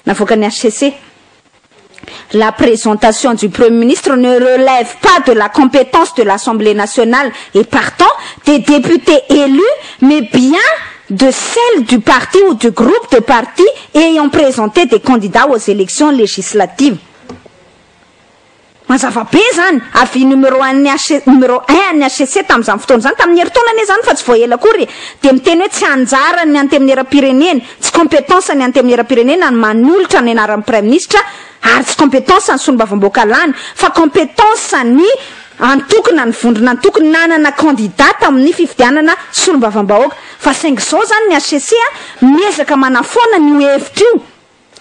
navoaka ny HCC: La présentation du Premier ministre ne relève pas de la compétence de l'Assemblée nationale et partant des députés élus, mais bien de celle du parti ou du groupe de partis ayant présenté des candidats aux élections législatives. Mazava be zany avis numéro 1 ny H numéro 1 ny HCC tamin'izany fotoana zany, tamin'ny herintaona ane zany, fa tsy voaela akory. De miteny hoe tsy anjara ny antenimieram-pirenena, tsy compétence ny antenimieram-pirenena ny manolotra ny anaran'ny premier ministre, ary tsy compétence ny solombavambahoaka lany, fa compétence ny antoko na ny vondrona antoko nanana candidat tamin'ny fifidianana solombavambahoaka. Fa saingy zao zany ny HCC a miezaka manafoana ny hevitra io.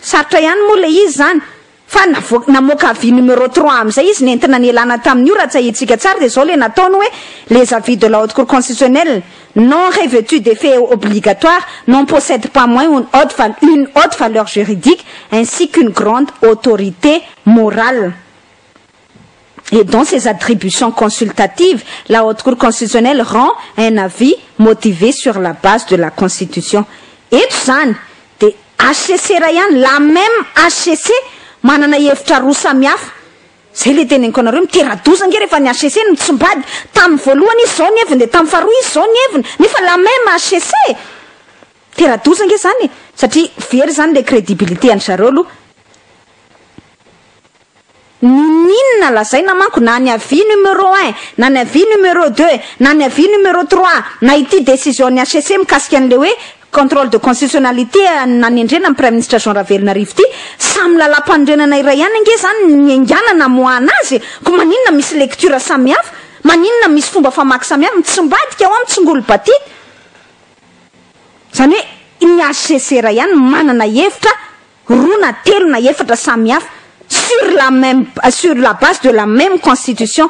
Sarotra ihany moa le izy zany, fa namoaka avis numéro 3 amizay izy nentina ny elana tamin'io. Raha tsy ahitsika tsara, de zao le nataony hoe: les avis de la Haute Cour constitutionnelle, non revêtus d'effet obligatoire, n'en possèdent pas moins une haute valeur juridique ainsi qu'une grande autorité morale, et dans ses attributions consultatives, la Haute Cour constitutionnelle rend un avis motivé sur la base de la Constitution. Eto zany de HCC raha ihany, la même HCC manana hevitra roa samihafa. Zay le teneniko anareo, mitera-doza nge rehefa ny HCC no tsimbady. Tamin'ny voalohany izy zao ny heviny, de tamin'ny faharoa izy zao ny heviny, nefa la même HCC. Tera-doza nge zany e, satria very zany le crédibilité any zareo aloha. Nininona lazaina manko, na ny avis numéro 1, na ny avis numéro 2, na ny avis numéro 3, na ity décision ny HCC mikasika an'le hoe contrôle de constitutionnalité nanendrena ny premier ministre Jean Ravelonarivo ity, samy lalam-panorenana iray ihany ange zany ny enganana moana azy. Ko maninona misy lecture samihafa? Maninona misy fomba famaky samihafa mitsimbadika ao amin'ny tsingolo-batity? Zany hoe ny HCC ray ihany manana hevitra roa na telo na efatra samihafa sur la base de la même constitution.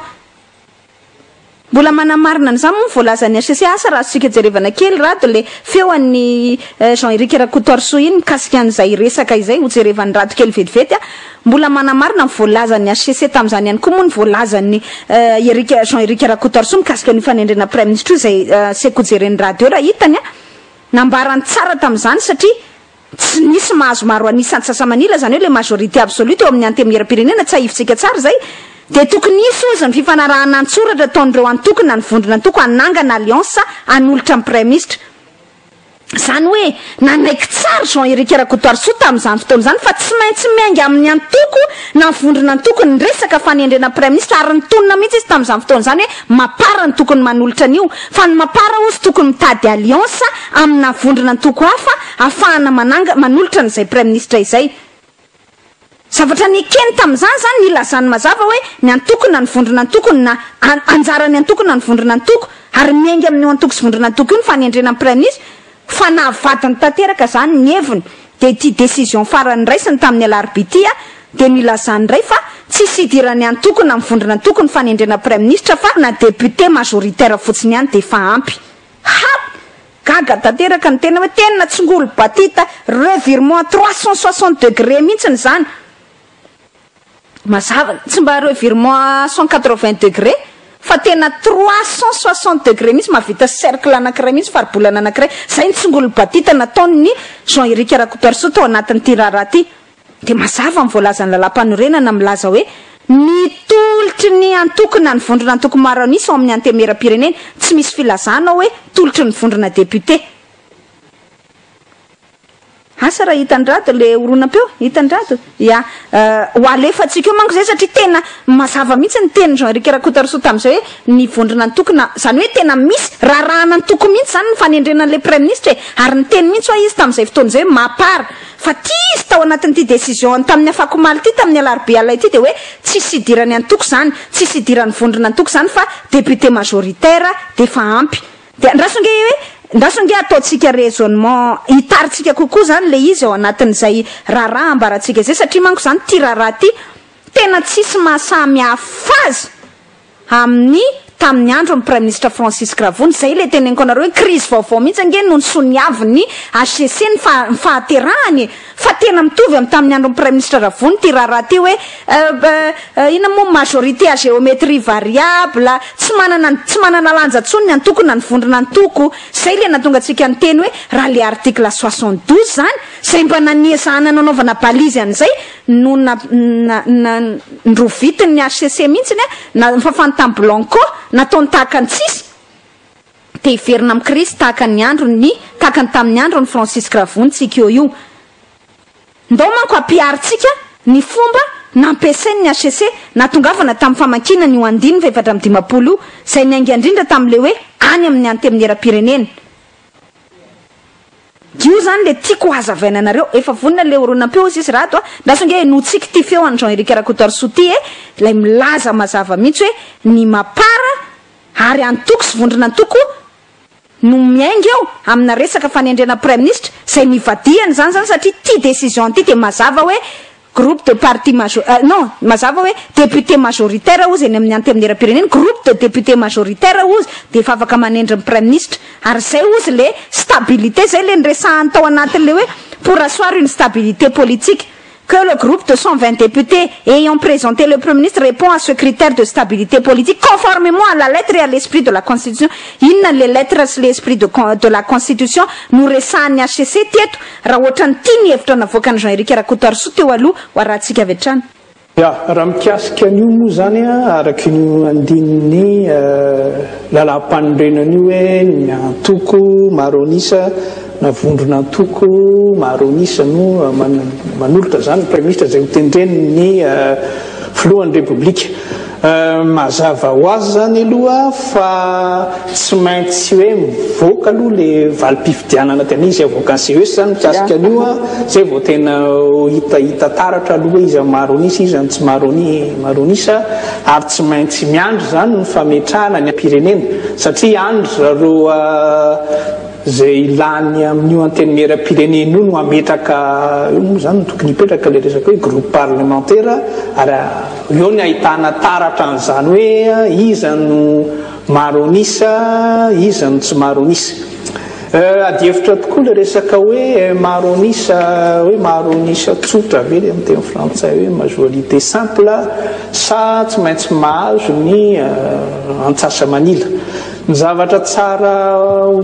Mbola manamarina an'izany moa ny voalazan'ny HCC, asa raha azontsika jerevana kely Rado le feo an'i Jean Eric Rakotoarisoa iny mikasika an'izay resaka izay, ho jerevan'i Rado kely vetivety a. Mbola manamarina ny voalazan'ny HCC tamin'izany ihany koa moa ny voalazan'i Eric Jean Eric Rakotoarisoa mikasika an'io fanendrena praiminisitra io izay seko jeren'i Rado eo raha hitany a. Nambarany tsara tamin'izany satria Tsy nisy mahazo maro an'isa antsasa-manila, izany hoe ilay majorité absolue teo amin'ny Antenimierampirenena, tsiahivintsika tsara izay, dia tokony hisy hozy ny fifanarahana an-tsoratra ataon'ireo antoko na ny vondron'antoko hanangana alliance hanolotra ny Praiminisitra. Izany hoe nanaiky tsara Jean Eric Rakotoarisoa tamin'izany fotoana izany fa tsy maintsy miainga amin'ny antoko na vondron'antoko ny resaka fanendrena Praiminisitra ary nitonona mihitsy izy tamin'izany fotoana izany hoe Mapar no tokony manolotra an'io fa ny Mapar hozy tokony mitady alliance amina vondron'antoko hafa ahafahana mananga manolotra an'izay praiminisitra izay. Zavatra nekeny tamin'izany izany nilazany mazava hoe ny antoko na ny vondron'antoko na anjaran'ny antoko na ny vondron'antoko ary miainga amin'io antoko sy vondron'antoko io ny fanendrena ny praiminisitra fa nahavadiny tanteraka izany ny heviny dia ity décision farany raisiny tamin'ny alarobia ity dia nilazany indray fa tsisy idiran'ny antoko na ny vondron'antoko ny fanendrena praiminisitra fa na député majoritaire fotsiny ihany dia efa ampy. Ha! Gaga tanteraka ny tena hoe tena tsingolo batita, revirement à 360 degrés mihitsiny izany. Mazava, tsy mba revirement à 180 degrés fa tena 360 degrés mihitsy, mahavita cercle anankiray mihitsy, faribolana anankiray. Izay ny tsingolo batita nataon'ny Jean Eric Rakotoarisoa tao anatin'ity raharaha ity. Dia mazava ny voalazan'ny lalàmpanorenana milaza hoe ny tolotry ny antoko na ny vondron'antoko maro an'isa ao amin'ny Antenimierampirenena, tsy misy filazana ao hoe tolotry ny vondrona député. Asa raha hitan'i Rado le horonam-peo? Hitan'i Rado? Ya. Ho alefantsika eo manko izay satria tena mazava mihitsy ny tenin'i Jean Eric Rakotoarisoa tamin'izay hoe ny vondron'antoko na, izany hoe tena misy raharahan'antoko mihitsy izany ny fanendrena an'ilay praiminisitra e! Ary niteny mihitsy hoa izy tamin'izay fotoana izay hoe mapar. Fa tia izy tao anatin'ity décision tamin'ny afakomaly ity, tamin'ny alarobia alina ity dia hoe tsisy idiran'ny antoko izany, tsisy idiran'ny vondron'antoko izany fa député majoritaire dia efa ampy. Dia andraso ange hoe, andraso ange ataontsika raisonnement hitarintsika kokoa izany ilay izy ao anatin'izay raharaha ambarantsika izay satria manko izany ity raharaha ity tena tsisy mahasamy hafa azy amin'ny tamin'ny andron'ny Praiminisitra Francis Gravony, izay ilay teneniko anareo hoe krizy vaovao mihitsy ange no nisoniavin'ny HCC ny ny fahaterahany e! Fa tena mitovy amin'ny tamin'ny andron'ny Praiminisitra Ravony ity raharaha ity hoe inona moa majorité à géométrie variable, tsy manana tsy manana lanja intsony ny antoko na ny vondron'antoko, izay ilay nahatonga antsika niteny hoe raha ilay article 72 izany, izay mba naniezahana nanaovana balise an'izay no na na na nrovitin'ny HCC mihitsiny a, na nofafany tamin'ny blanco, nataony tahaka ny tsisy, dia hiverina amin'ny krizy tahaka ny andron'ny tahaka ny tamin'ny andron'i Francis Gravony tsika eo io. Ndao manko ampiharintsika ny fomba nampiasain'ny HCC nahatongavana tamin'ny famakiana an'io andininy faha-54 io, izay niainga indrindra tamin'ilay hoe any amin'ny Antenimierampirenena. Io zany le tiako hazavaina anareo, efa vonona le horonam-peo ozy izy Rado a, ndraso ange henotsika ity feo an'i Jean Eric Rakotoarisoa ity e, ilay milaza mazava mihitsy hoe ny mapar ary antoko sy vondron'antoko no miainga eo amina resaka fanendrena praiminisitra, izay nivadihany izany zany satria ity décision ity dia mazava hoe Groupe de parti majo non, mazava hoe député majoritaire hozy eny amin'ny antenimierampirenena, groupe de député majoritaire hozy dia efa afaka manendry ny praiminisitra. Ary izay hozy le stabilité, izay le niresahany tao anatin'le hoe pour asseoir une stabilité politique, que le groupe de 120 députés ayant présenté le premier ministre répond à ce critère de stabilité politique conformément à la lettre et à l'esprit de la constitution. Inona le lettre sy le esprit de de la constitution noresahan'ny HCC teto? Raha ohatran'ny ity ny hevitra navoakan'i Jean Eric Rakotoarisoa teo aloha, ho arahantsika avy hatrany. Ya, raha mikasika an'io moa izany araka io andininy lalàmpanorenana io hoe ny antoko maro an'isa na vondron'antoko maro an'isa no manolotra izany ny Praiminisitra izay hotendren'ny filohan'ny Repoblika. Mazava ho azy izany aloha fa tsy maintsy hoe mivoaka aloha le valim-pifidianana tena izy avoakan'ny CES izany mikasika an'io an, izay vao tena ho hitahita taratra aloha hoe iza no maro an'isa, iza no tsy maro maro an'isa ary tsy maintsy miandry izany ny fametrahana ny pirenena satria any ry zareo izay lany amin'io antenimieram-pirenena io no hametraka, eo moa izany no tokony hipetraka ilay resaka hoe groupe parlementaire ary eo ny ahitana taratra an'izany hoe iza no. maro an'isa, iza no tsy maro an'isa. Adihevitra tokoa ilay resaka hoe maro an'isa, hoe maro an'isa tsotra ve ilay amin'ny teny frantsay hoe majorité simple sa tsy maintsy mahazo ny antsasa-manila. Ny zavatra tsara ho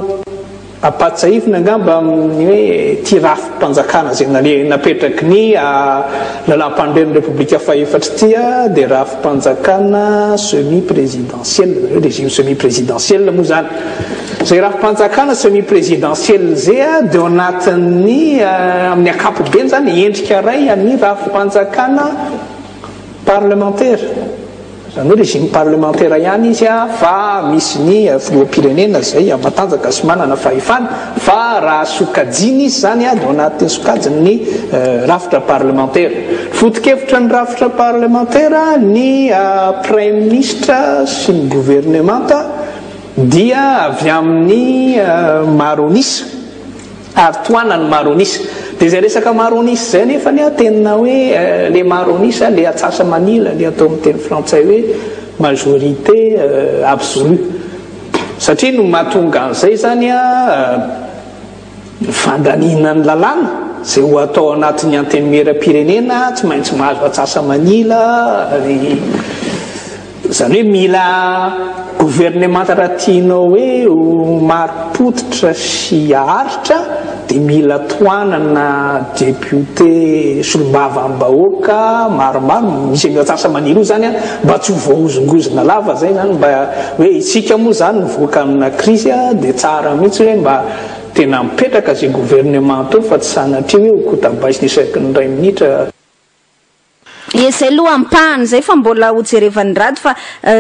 Ampahatsiahivina angamba amin'ny hoe ity rafi-panjakana izay nale napetraky ny lalàmpanorenan'ny Repoblika fahefatra ity dia rafi-panjakana semi-présidentiel, izany hoe régime semi-présidentiel moa izany. Izay rafi-panjakana semi-présidentiel izay dia ao anatin'ny amin'ny ankapobeny izany endrika iray an'ny rafi-panjakana parlemantera. Izany hoe régime parlementaire ihany izy fa misy ny filoham-pirenena izay matanjaka sy manana fahefana fa raha sokajiana izy izany dia ao anatin'ny sokajin'ny rafitra parlemantera. Foto-kevitra ny rafitra parlemantera ny praiminisitra sy ny governemanta dia avy amin'ny maro an'isa. Ary tohanany ny maro an'isa. Dia izay resaka maro an'isa izay anefany an, tena hoe le maro an'isa, le atsasa-manila, le atao amin'ny teny frantsay hoe majorité absolue. Satria no mahatonga an'izay izany an, ny fandaniana ny lalàna izay ho atao anatin'ny antenimieram-pirenena, tsy maintsy mahazo atsasa-manila, ny. Izany hoe mila governemanta raha tianao hoe ho marim-pototra sy haharitra dia mila tohanana depiote solombavambahoaka maromaro, misy an'io antsasa-manila io izany an, mba tsy ho voahozongozona lava izay izany, mba hoe isika moa izany mivoaka amina krizy dia tsara mihitsy hoe mba tena mipetraka izay governemanta eo fa tsy sanatria hoe ho kotabaisina isaky ny iray minitra. Ie zay aloha ampahany zay fa mbola ho jerevan'ny rado fa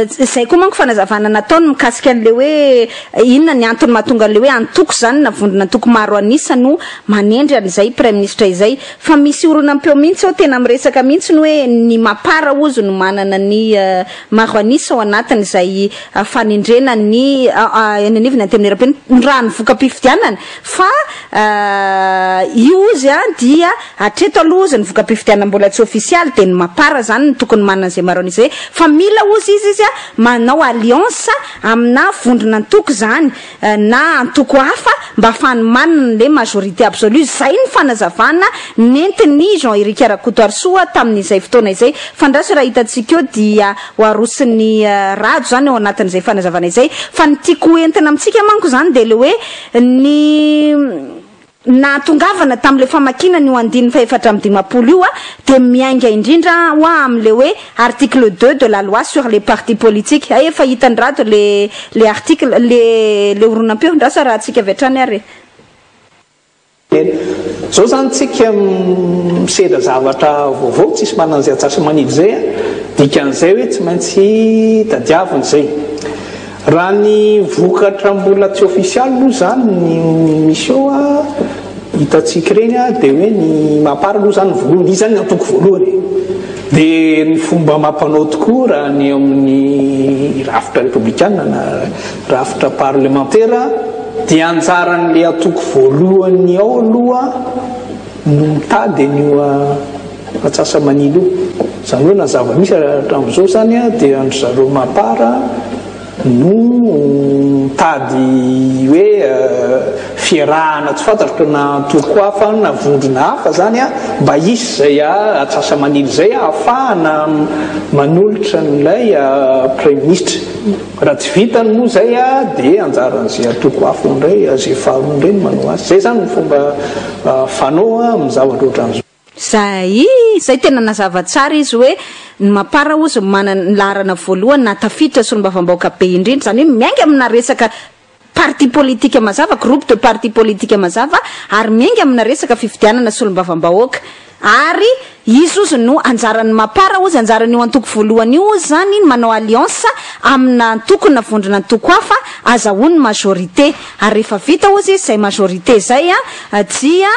zay koa manko fanazavana nataony mikasika an'le hoe inona ny antony mahatonga an'le hoe antoko zany na vondrona antoko maro an'isa no manendry an'izay praiminisitra izay fa misy horonam-peo mihitsy ao tena miresaka mihitsy ny hoe ny mapar hozy no manana ny maro an'isa ao anatin'izay fanendrena ny eny anivon'ny antenimierampirenena raha ny voka-pifidianana Fa io ozy an dia hatreto aloha ozy ny voka-pifidianana mbola tsy ofisialy dia ny mapar zany no tokony manana izay maro an'isa izay fa mila ozy izy izy manao alliance amina vondron'antoko zany na antoko hafa mba ahafahany manana le majorité absolue zay ny fanazavana nentin'i Jean Eric Rakotoarisoa tamin'izay fotoana izay fa ndraso raha hitantsika eo dia ho aroson'i Rajo zany ao anatin'izay fanazavana izay fa ny tiako ho entina amintsika manko zany dia le hoe Ny nahatongavana tamin'ilay famakiana an'io andininy faha-54 io dia miainga indrindra hoa amin'ilay hoe article deux de la loi sur les partis politiques. Hay efa hitan'i Rado le le article, le le horonam-peo. Ndrasa raha antsika avy hatrany ary e. Zao zany tsika misedra zavatra vaovao, tsisy manana an'izay antsasa-manila izay an, dikan'izay hoe tsy maintsy tadiavina izay. Raha ny vokatra mbola tsy ofisialy moa izany ny misy eo a, hitantsika ireny a, dia hoe ny Mapar aloha izany ny voalohany, izy izany ny antoko voalohany e. Dia ny fomba amam-panao tokoa raha ny eo amin'ny rafitra repoblikana na rafitra parlemantera dia anjaran'ilay antoko voalohany ao aloha no mitady an'io antsasa-manila io. Izany hoe na zava-misy hatramin'izao izany dia an-dry zareo Mapar no mitady hoe fiarahana tsy fantatro na antoko hafa na vondrona hafa izany mba hisy izay antsasa-manila izay ahafahana manolotra an'ilay praiminisitra. Raha tsy vitany moa izay dia anjaran'izay antoko hafa indray, izay faharoa indray no manao azy. Izay izany ny fomba fanao amin'ny zavatra ohatran'izao. Zay, zay tena nazava tsara izy hoe ny mapar ozy manana ny laharana voalohany nahatafiditra solombavambahoaka be indrindra, zany hoe miainga amina resaka parti politique mazava, groupe de parti politique mazava ary miainga amina resaka fifidianana solombavambahoaka. Ary izy ozy no anjaran'ny mapar ozy, anjaran'io antoko voalohany io ozy zany ny manao alliance amina antoko na vondrona antoko hafa azahoany majorité. Ary rehefa vita ozy izy zay majorité zay dia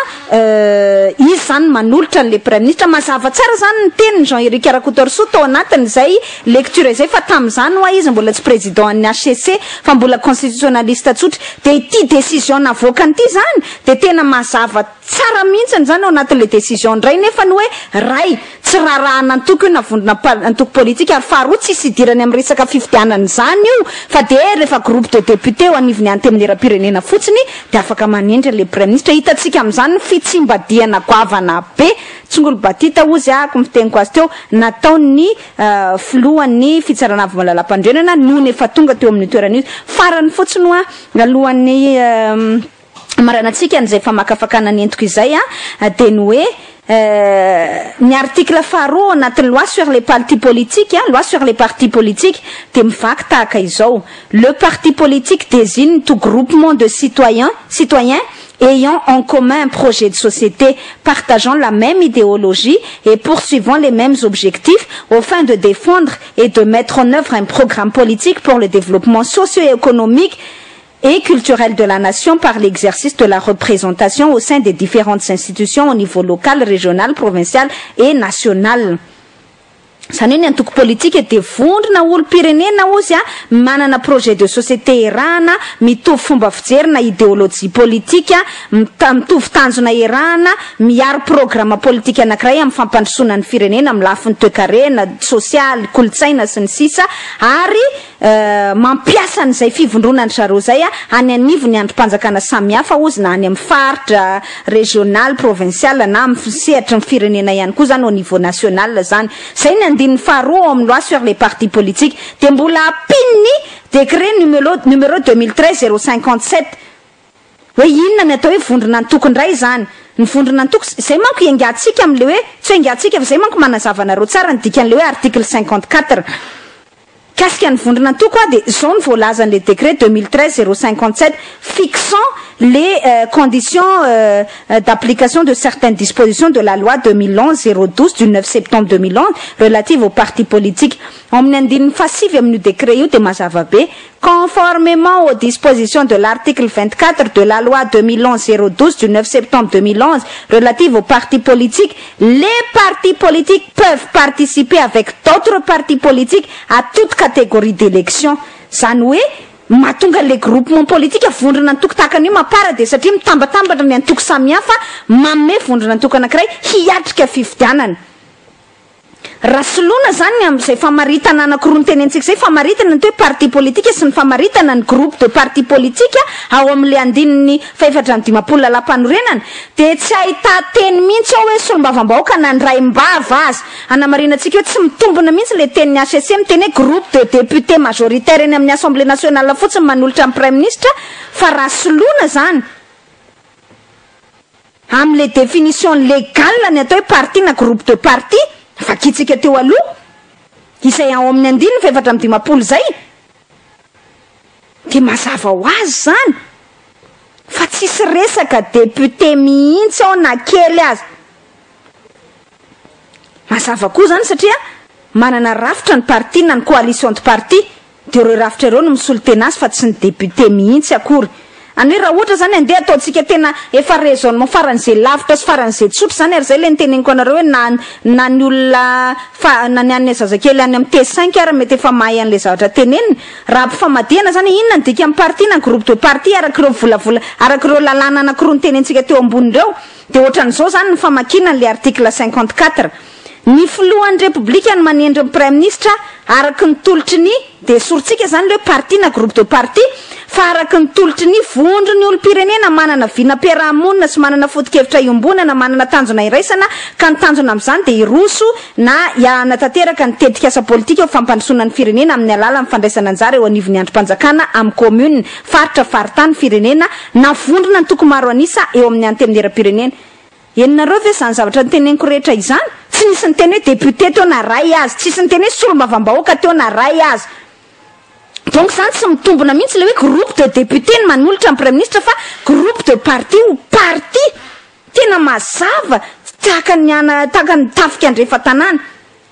izy zany manolotra an'le praiminisitra. Mazava tsara zany ny tenin'i Jean Eric Rakotoarisoa tao anatin'izay lecture izay fa tamin'izany hoa izy mbola tsy président an'ny HCC fa mbola constitutionnaliste tsotra. Dia ity décision navoakany ity zany dia tena mazava tsara mihitsiny zany ao anatin'le décision indray nefa ny hoe. Ray, tsy raharahan'antoko io na vondrona antoko politika, ary faharoa tsisy idirany amin'ny resaka fifidianana izany io fa dia rehefa groupe de députés eo anivon'ny antenimierampirenena fotsiny dia afaka manendry an'ilay praiminisitra. Hitantsika amin'izany ny fitsimbadihana goavana be, tsongolo-batita hozy ahako ny fiteniko azy teo, nataon'ny filohan'ny fitsarana avo malalampandrenana nony efa tonga teo amin'io toerana io. Farany fotsiny hoa, alohan'ny hamaranantsika an'izay famakafakana nentiko izay dia ny hoe ny article faharoa ao anatin'ny loi sur les partis politiques, loi sur les partis politiques, dia mivaky tahaka izao, le parti politique désigne tout groupement de citoyens, citoyens ayant en commun un projet de société, partageant la même idéologie et poursuivant les mêmes objectifs au fin de défendre et de mettre en œuvre un programme politique pour le développement socio-économique et culturel de la nation par l'exercice de la représentation au sein des différentes institutions au niveau local, régional, provincial et national. Izany hoe ny antoko politika dia vondrona olom-pirenena ozy a, manana projet de société iarahana, mitovy fomba fijery na ideolojia politika, mitovy tanjona iarahana, miaro programa politika anankiray amin'ny fampandrosoana ny firenena amin'ny lafiny toekarena, sosialy, kolontsaina sy ny sisa ary mampiasa an'izay fivondronan-dry zareo izay any anivon'ny andrim-panjakana samihafa hozy na any amin'ny faritra, régional, provincial na amin'ny sehatry ny firenena ihany koa izany au niveau national izany. Izay ny andininy faharoa ao amin'ny loi sur les partis politiques. Dia mbola ampian'ny décret numéro numéro 2013 057 hoe inona ny atao hoe vondron'antoko indray izany. Ny vondron'antoko, izay manko iangatsika amin'ilay hoe, tsy hoe iangatsika fa izay manko manazava anareo tsara ny dikan'ilay hoe article 54. Mikasika ny vondron'antoko dia izao no voalazan'ilay décret 2013 057 fixant les conditions d'application de certaines dispositions de la loi 2011 012 du 9 septembre 2011 relative aux partis politiques. Ao amin'ny andininy fahasivy amin'io décret io dia mazava be, conformément aux dispositions de l'article 24 de la loi 2011 012 du 9 septembre 2011 relative aux partis politiques, les partis politiques peuvent participer avec d'autres partis politiques à toute catégorie d'élection. Izany hoe mahatonga an'ilay groupement politique vondrona antoko tahaka an'io Mapar dia satria mitambatambatra ny antoko samihafa manome vondrona antoko anankiray hiatrika fifidianana. Raha soloina izany ny amin'izay famaritana anankiroa notenentsika izay, famaritana ny hoe parti politique sy ny famaritana ny groupe de parti politique ao amin'ilay andininy fahefatra amby dimampolo lalàmpanorenana, dia tsy ahita teny mihitsy ao hoe solombavambahoaka nandraim-bava azy. Anamarinantsika hoe tsy mitombina mihitsy ilay tenin'ny HCC miteny hoe groupe de député majoritaire eny amin'ny Assemblée nationale fotsiny manolotra amin'ny Premier ministre, fa raha soloina izany amin'ilay définition légale ny atao hoe parti na groupe de parti vakitsika teo aloha izay ao amin'ny andininy fahefatra amby dimampolo izay, dia mazava ho azy zany fa tsisy resaka député mihitsy ao na kely azy. Mazava koa zany satria manana rafitra ny parti na ny coalition de parti, de ireo rafitra ireo no misolo tena azy fa tsy ny député mihitsy akory. Any hoe raha ohatra zany andeha ataontsika tena efa raisonnement faran'izay lavitra sy faran'izay tsotra zany, ary zay le niteneniko anareo hoe na ny olona fa na ny an'ny zazakely any amin'ny T5 ary mety efa mahay an'le zavatra teneniny. Raha ampifamadihana zany, inona ny dika amin'ny parti na groupe de parti arak'ireo volavola, arak'ireo lalàna anankiroa nitenentsika teo ambony ireo? De ohatran'izao zany ny famakiana an'le article 54: ny filohan'ny Repoblika ny manendry ny Premier ministre araky ny tolotry ny, de sorontsika zany le hoe parti na groupe de parti, fa araky ny tolotry ny vondrony olom-pirenena manana vinam-piarahamonina sy manana foto-kevitra iombonana, manana tanjona iraisana, ka ny tanjona amin'izany de hiroso na hanatanteraka ny tetikasa politika ho fampandrosoana ny firenena amin'ny alalan'ny fandraisana anjara eo anivon'ny andrim-panjakana amin'ny commune, faritra, faritany, firenena na vondrona antoko maro anisa eo amin'ny antenimieram-pirenena. Eninareo ve zany zavatra nyteneniko rehetra izany? Tsy nisy ny teny hoe député teo na ray azy, tsisy ny teny hoe solombavambahoaka teo na ray azy. Donc zany tsy mitombona mihitsy le hoe groupe de député ny manolotra ny Premier ministre, fa groupe de parti ou parti tena mazava tahaka ny ana tahaka ny tafika andrefa tanàna.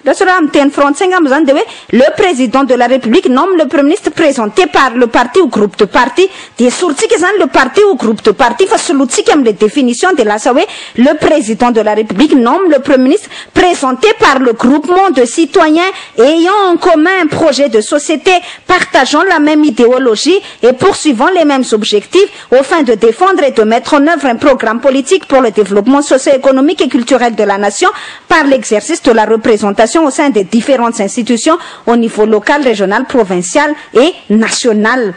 Lasa raha amin'ny teny frantsay angamba izany dia hoe le président de la république nomme le premier ministre présenté par le parti ou groupe de parti. Dia esorintsika izany le parti ou groupe de parti fa solointsika amin'ilay définition dia lasa hoe le président de la république nomme le premier ministre présenté par le groupement de citoyens ayant en commun un projet de société partageant la même idéologie et poursuivant les mêmes objectifs aux fins de défendre et de mettre en œuvre un programme politique pour le développement socio-économique et culturel de la nation par l'exercice de la représentation au sein des différentes institutions au niveau local, régional, provincial et national.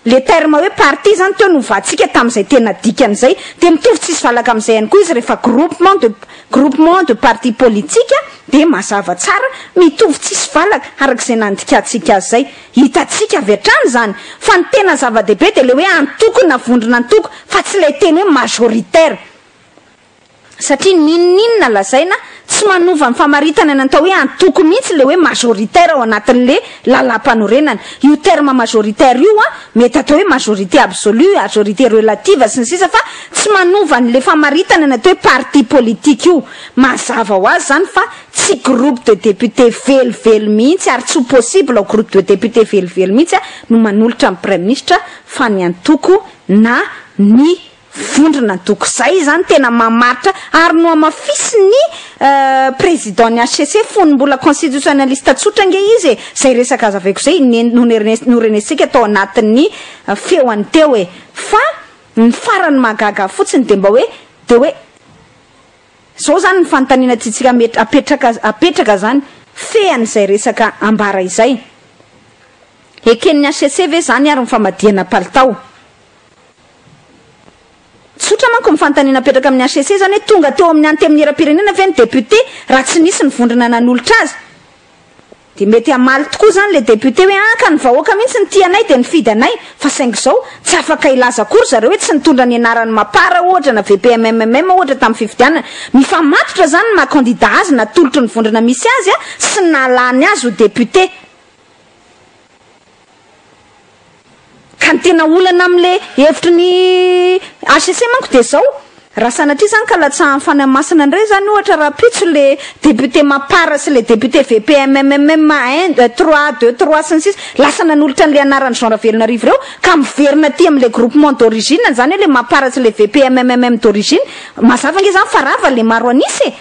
Le terme hoe parti zany teo novantsika tamin'izay tena dikany izay dia mitovy tsisy valaka amin'izay ihany koa izy rehefa groupement de groupement de parti politique dia mazava tsara mitovy tsisy valaka araka izay nandikantsika azy izay. Hitantsika avy hatrany izany fa ny tena zava-dehibe dia ilay hoe antoko na vondron'antoko fa tsy ilay teny hoe majoritaire. Satria n'inon'inona lazaina, tsy manova ny famaritana ny atao hoe antoko mihitsy ilay hoe majoritaire ao anatin'ilay lalàmpanorenana. Io terme majoritaire io an, mety atao hoe majorité absolue, majorité relative sy ny sisa fa tsy manova an'ilay famaritana ny atao hoe parti politique io. Mazava ho azy izany fa tsy groupe de députés velively mihitsy ary tsy ho possible ho groupe de députés velively mihitsy no manolotra ny praiminisitra fa ny antoko na ny vondrona antoko. Izay izany tena mamaritra ary nohamafisin'ny président ny HCC fony mbola constitutionnaliste tsotra ange izy e! Izay resaka azavaiko izay norenesintsika tao anatin'ny feoany teo e! Fa ny farany mahagaga fotsiny dia mba hoe dia hoe Izao izany ny fanontaniana tiantsika ametra apetraka apetraka izany, fean'izay resaka ambara izay. Eken'ny HCC ve izany ary ny famadihana palitao? Tsotra manko ny fanontaniana apetraka amin'ny HCC izany hoe tonga teo amin'ny Antenimierampirenena ve ny député raha tsy nisy ny vondrona nanolotra azy? Dia mety hamaly tokoa izany ilay député hoe ah ka ny vahoaka mihitsy no tia anay dia nifidy anay, fa saingy izao tsy afaka hilaza akory zareo hoe tsy nitondra ny anaran'ny Mapar ohatra na VPMMM ohatra tamin'ny fifidianana. Mifamatotra izany ny maha candidat azy natolotry ny vondrona misy azy sy ny nahalany azy ho député. Ka ny tena olana amin'ilay hevitry ny HCC manko dia izao, raha sanatria izany ka latsahan'ny Fanahy Masina indray izany ohatra rahampitso ilay député Mapar sy ilay député VPMMM un, trois, deux, trois sy ny sisa lasa nanolotra an'ilay anaran'i Jean Ravelonarivo ireo ka miverina aty amin'ilay groupement d'origine izany hoe ilay Mapar sy ilay VPMMM d'origine, mazava ange izany fa rava ilay maro an'isa e!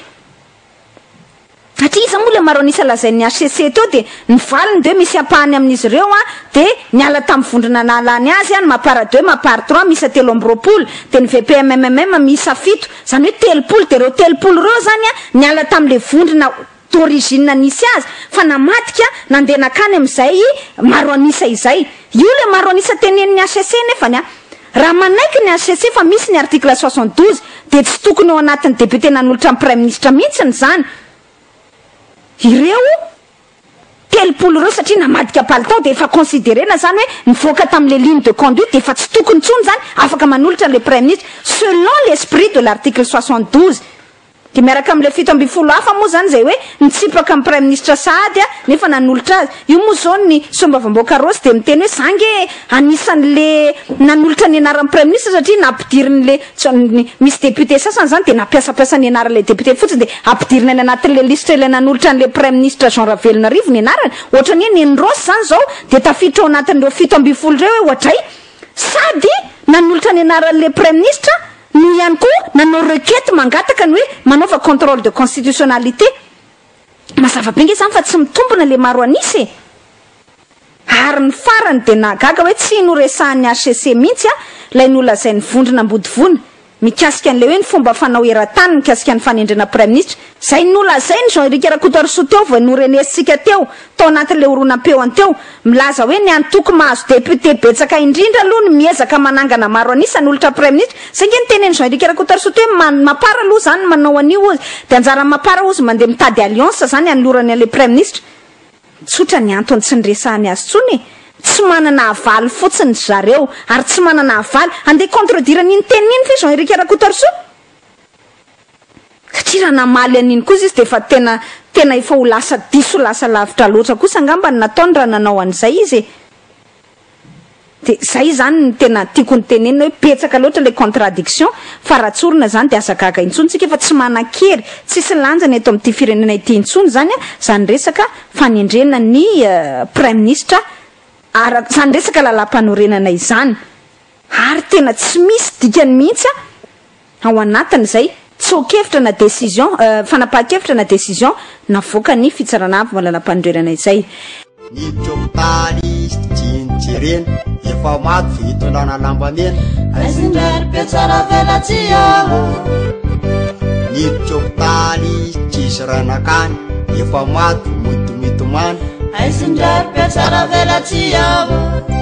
Satria iza moa ilay maro an'isa lazain'ny HCC teo dia ny valiny dia hoe misy ampahany amin'izy ireo dia niala tamin'ny vondrona nahalany azy, ny Mapar deux, Mapar trois miisa 23, dia ny VPMMM miisa fito, izany hoe 30, dia ireo 30 ireo izany niala tamin'ilay vondrona d'origine nisy azy fa namadika nandeha nankany amin'izay maro an'isa izay. Io ilay maro an'isa tenenin'ny HCC nefany an! Raha manaiky ny HCC fa misy ny article 72 dia tsy tokony ao anatin'ny député nanolotra ny praiminisitra mihitsiny izany ireo 30 ireo satria namadika palitao dia efa considerena izany hoe nivoaka tamin'ilay ligne de conduite dia efa tsy tokony intsony izany afaka manolotra an'ilay praiminisitra selon l'esprit de l'article 72. Dia miaraka amin'ilay 17 hafa moa izany izay hoe nitsipaka ny praiminisitra sahady nefa nanolotra azy. Io moa izao ny solombavambahoaka Rossy dia miteny hoe za ange anisan'le nanolotra ny anaran'ny praiminisitra satria nampidirin'le misy député sasany izany dia nampiasampiasa ny anaran'ilay député fotsiny dia ampidirina any anatin'ilay lisitra ilay nanolotra an'ilay praiminisitra Jean Ravelonarivo ny anarany. Ohatran'ny hoe Neny Rossy izany izao dia tafiditra ao anatin'ireo 17 ireo hoe ohatray sady nanolotra ny anaran'ilay praiminisitra No ihany koa nanao requête mangataka ny hoe manaova contrôle de constitutionnalité. Mazava be nge zany fa tsy mitombina le maro an'isa e! Ary ny farany dia nahagaga hoe tsy noresahan'ny HCC mihitsy a ilay nolazain'ny vondrona Ambodivona mikasika an'ilay hoe ny fomba fanao eran-tany mikasika ny fanendrena praiminisitra. Izay nolazain'i Jean Eric Rakotoarisoa teo vao norenesintsika teo tao anatin'ilay horonam-peony teo, milaza hoe ny antoko mahazo député betsaka indrindra aloha no miezaka manangana maro an'isa hanolotra praiminisitra. Izay ange no tenenin'i Jean Eric Rakotoarisoa teo hoe man Mapar aloha izany no manao an'io hozy, dia anjaran'ny Mapar hozy mandeha mitady alliance izany hanolorany an'ilay praiminisitra. Tsotra ny antony tsy niresahany azy intsony e! Tsy manana havaly fotsiny ry zareo ary tsy manana havaly handeha contredire an'iny teniny iny ve Jean Eric Rakotoarisoa? Satria raha namaly an'iny kosa izy dia efa tena tena efa ho lasa diso lasa lavitra loatra kosa angamba ny nataony raha nanao an'izay izy e! De zay zany no tena tiako notenenina hoe betsaka loatra le contradiction fa raha tsorina zany de aza gaga intsony tsika fa tsy manan-kery, tsisy lanjany eto amin'ity firenena ity intsony zany a, zany resaka fanendrena ny praiminisitra ara zany resaka lalam-panorenana izany ary tena tsy misy dikany mihitsy a ao anatin'izay tsoa-kevitra na décision, fanapahan-kevitra na décision navoakan'ny Fitsarana Avo Lalam-panorenana izay. Niditra hopitaly izy tsy nojerena, efa maty vao hitondrana lambamena. Aizindrary mpiatsara velatsihy aho. Niditra hopitaly izy tsisy ray nakany, efa maty vao mody mitomany. Aizindrary mpiatsara velatsihy aho.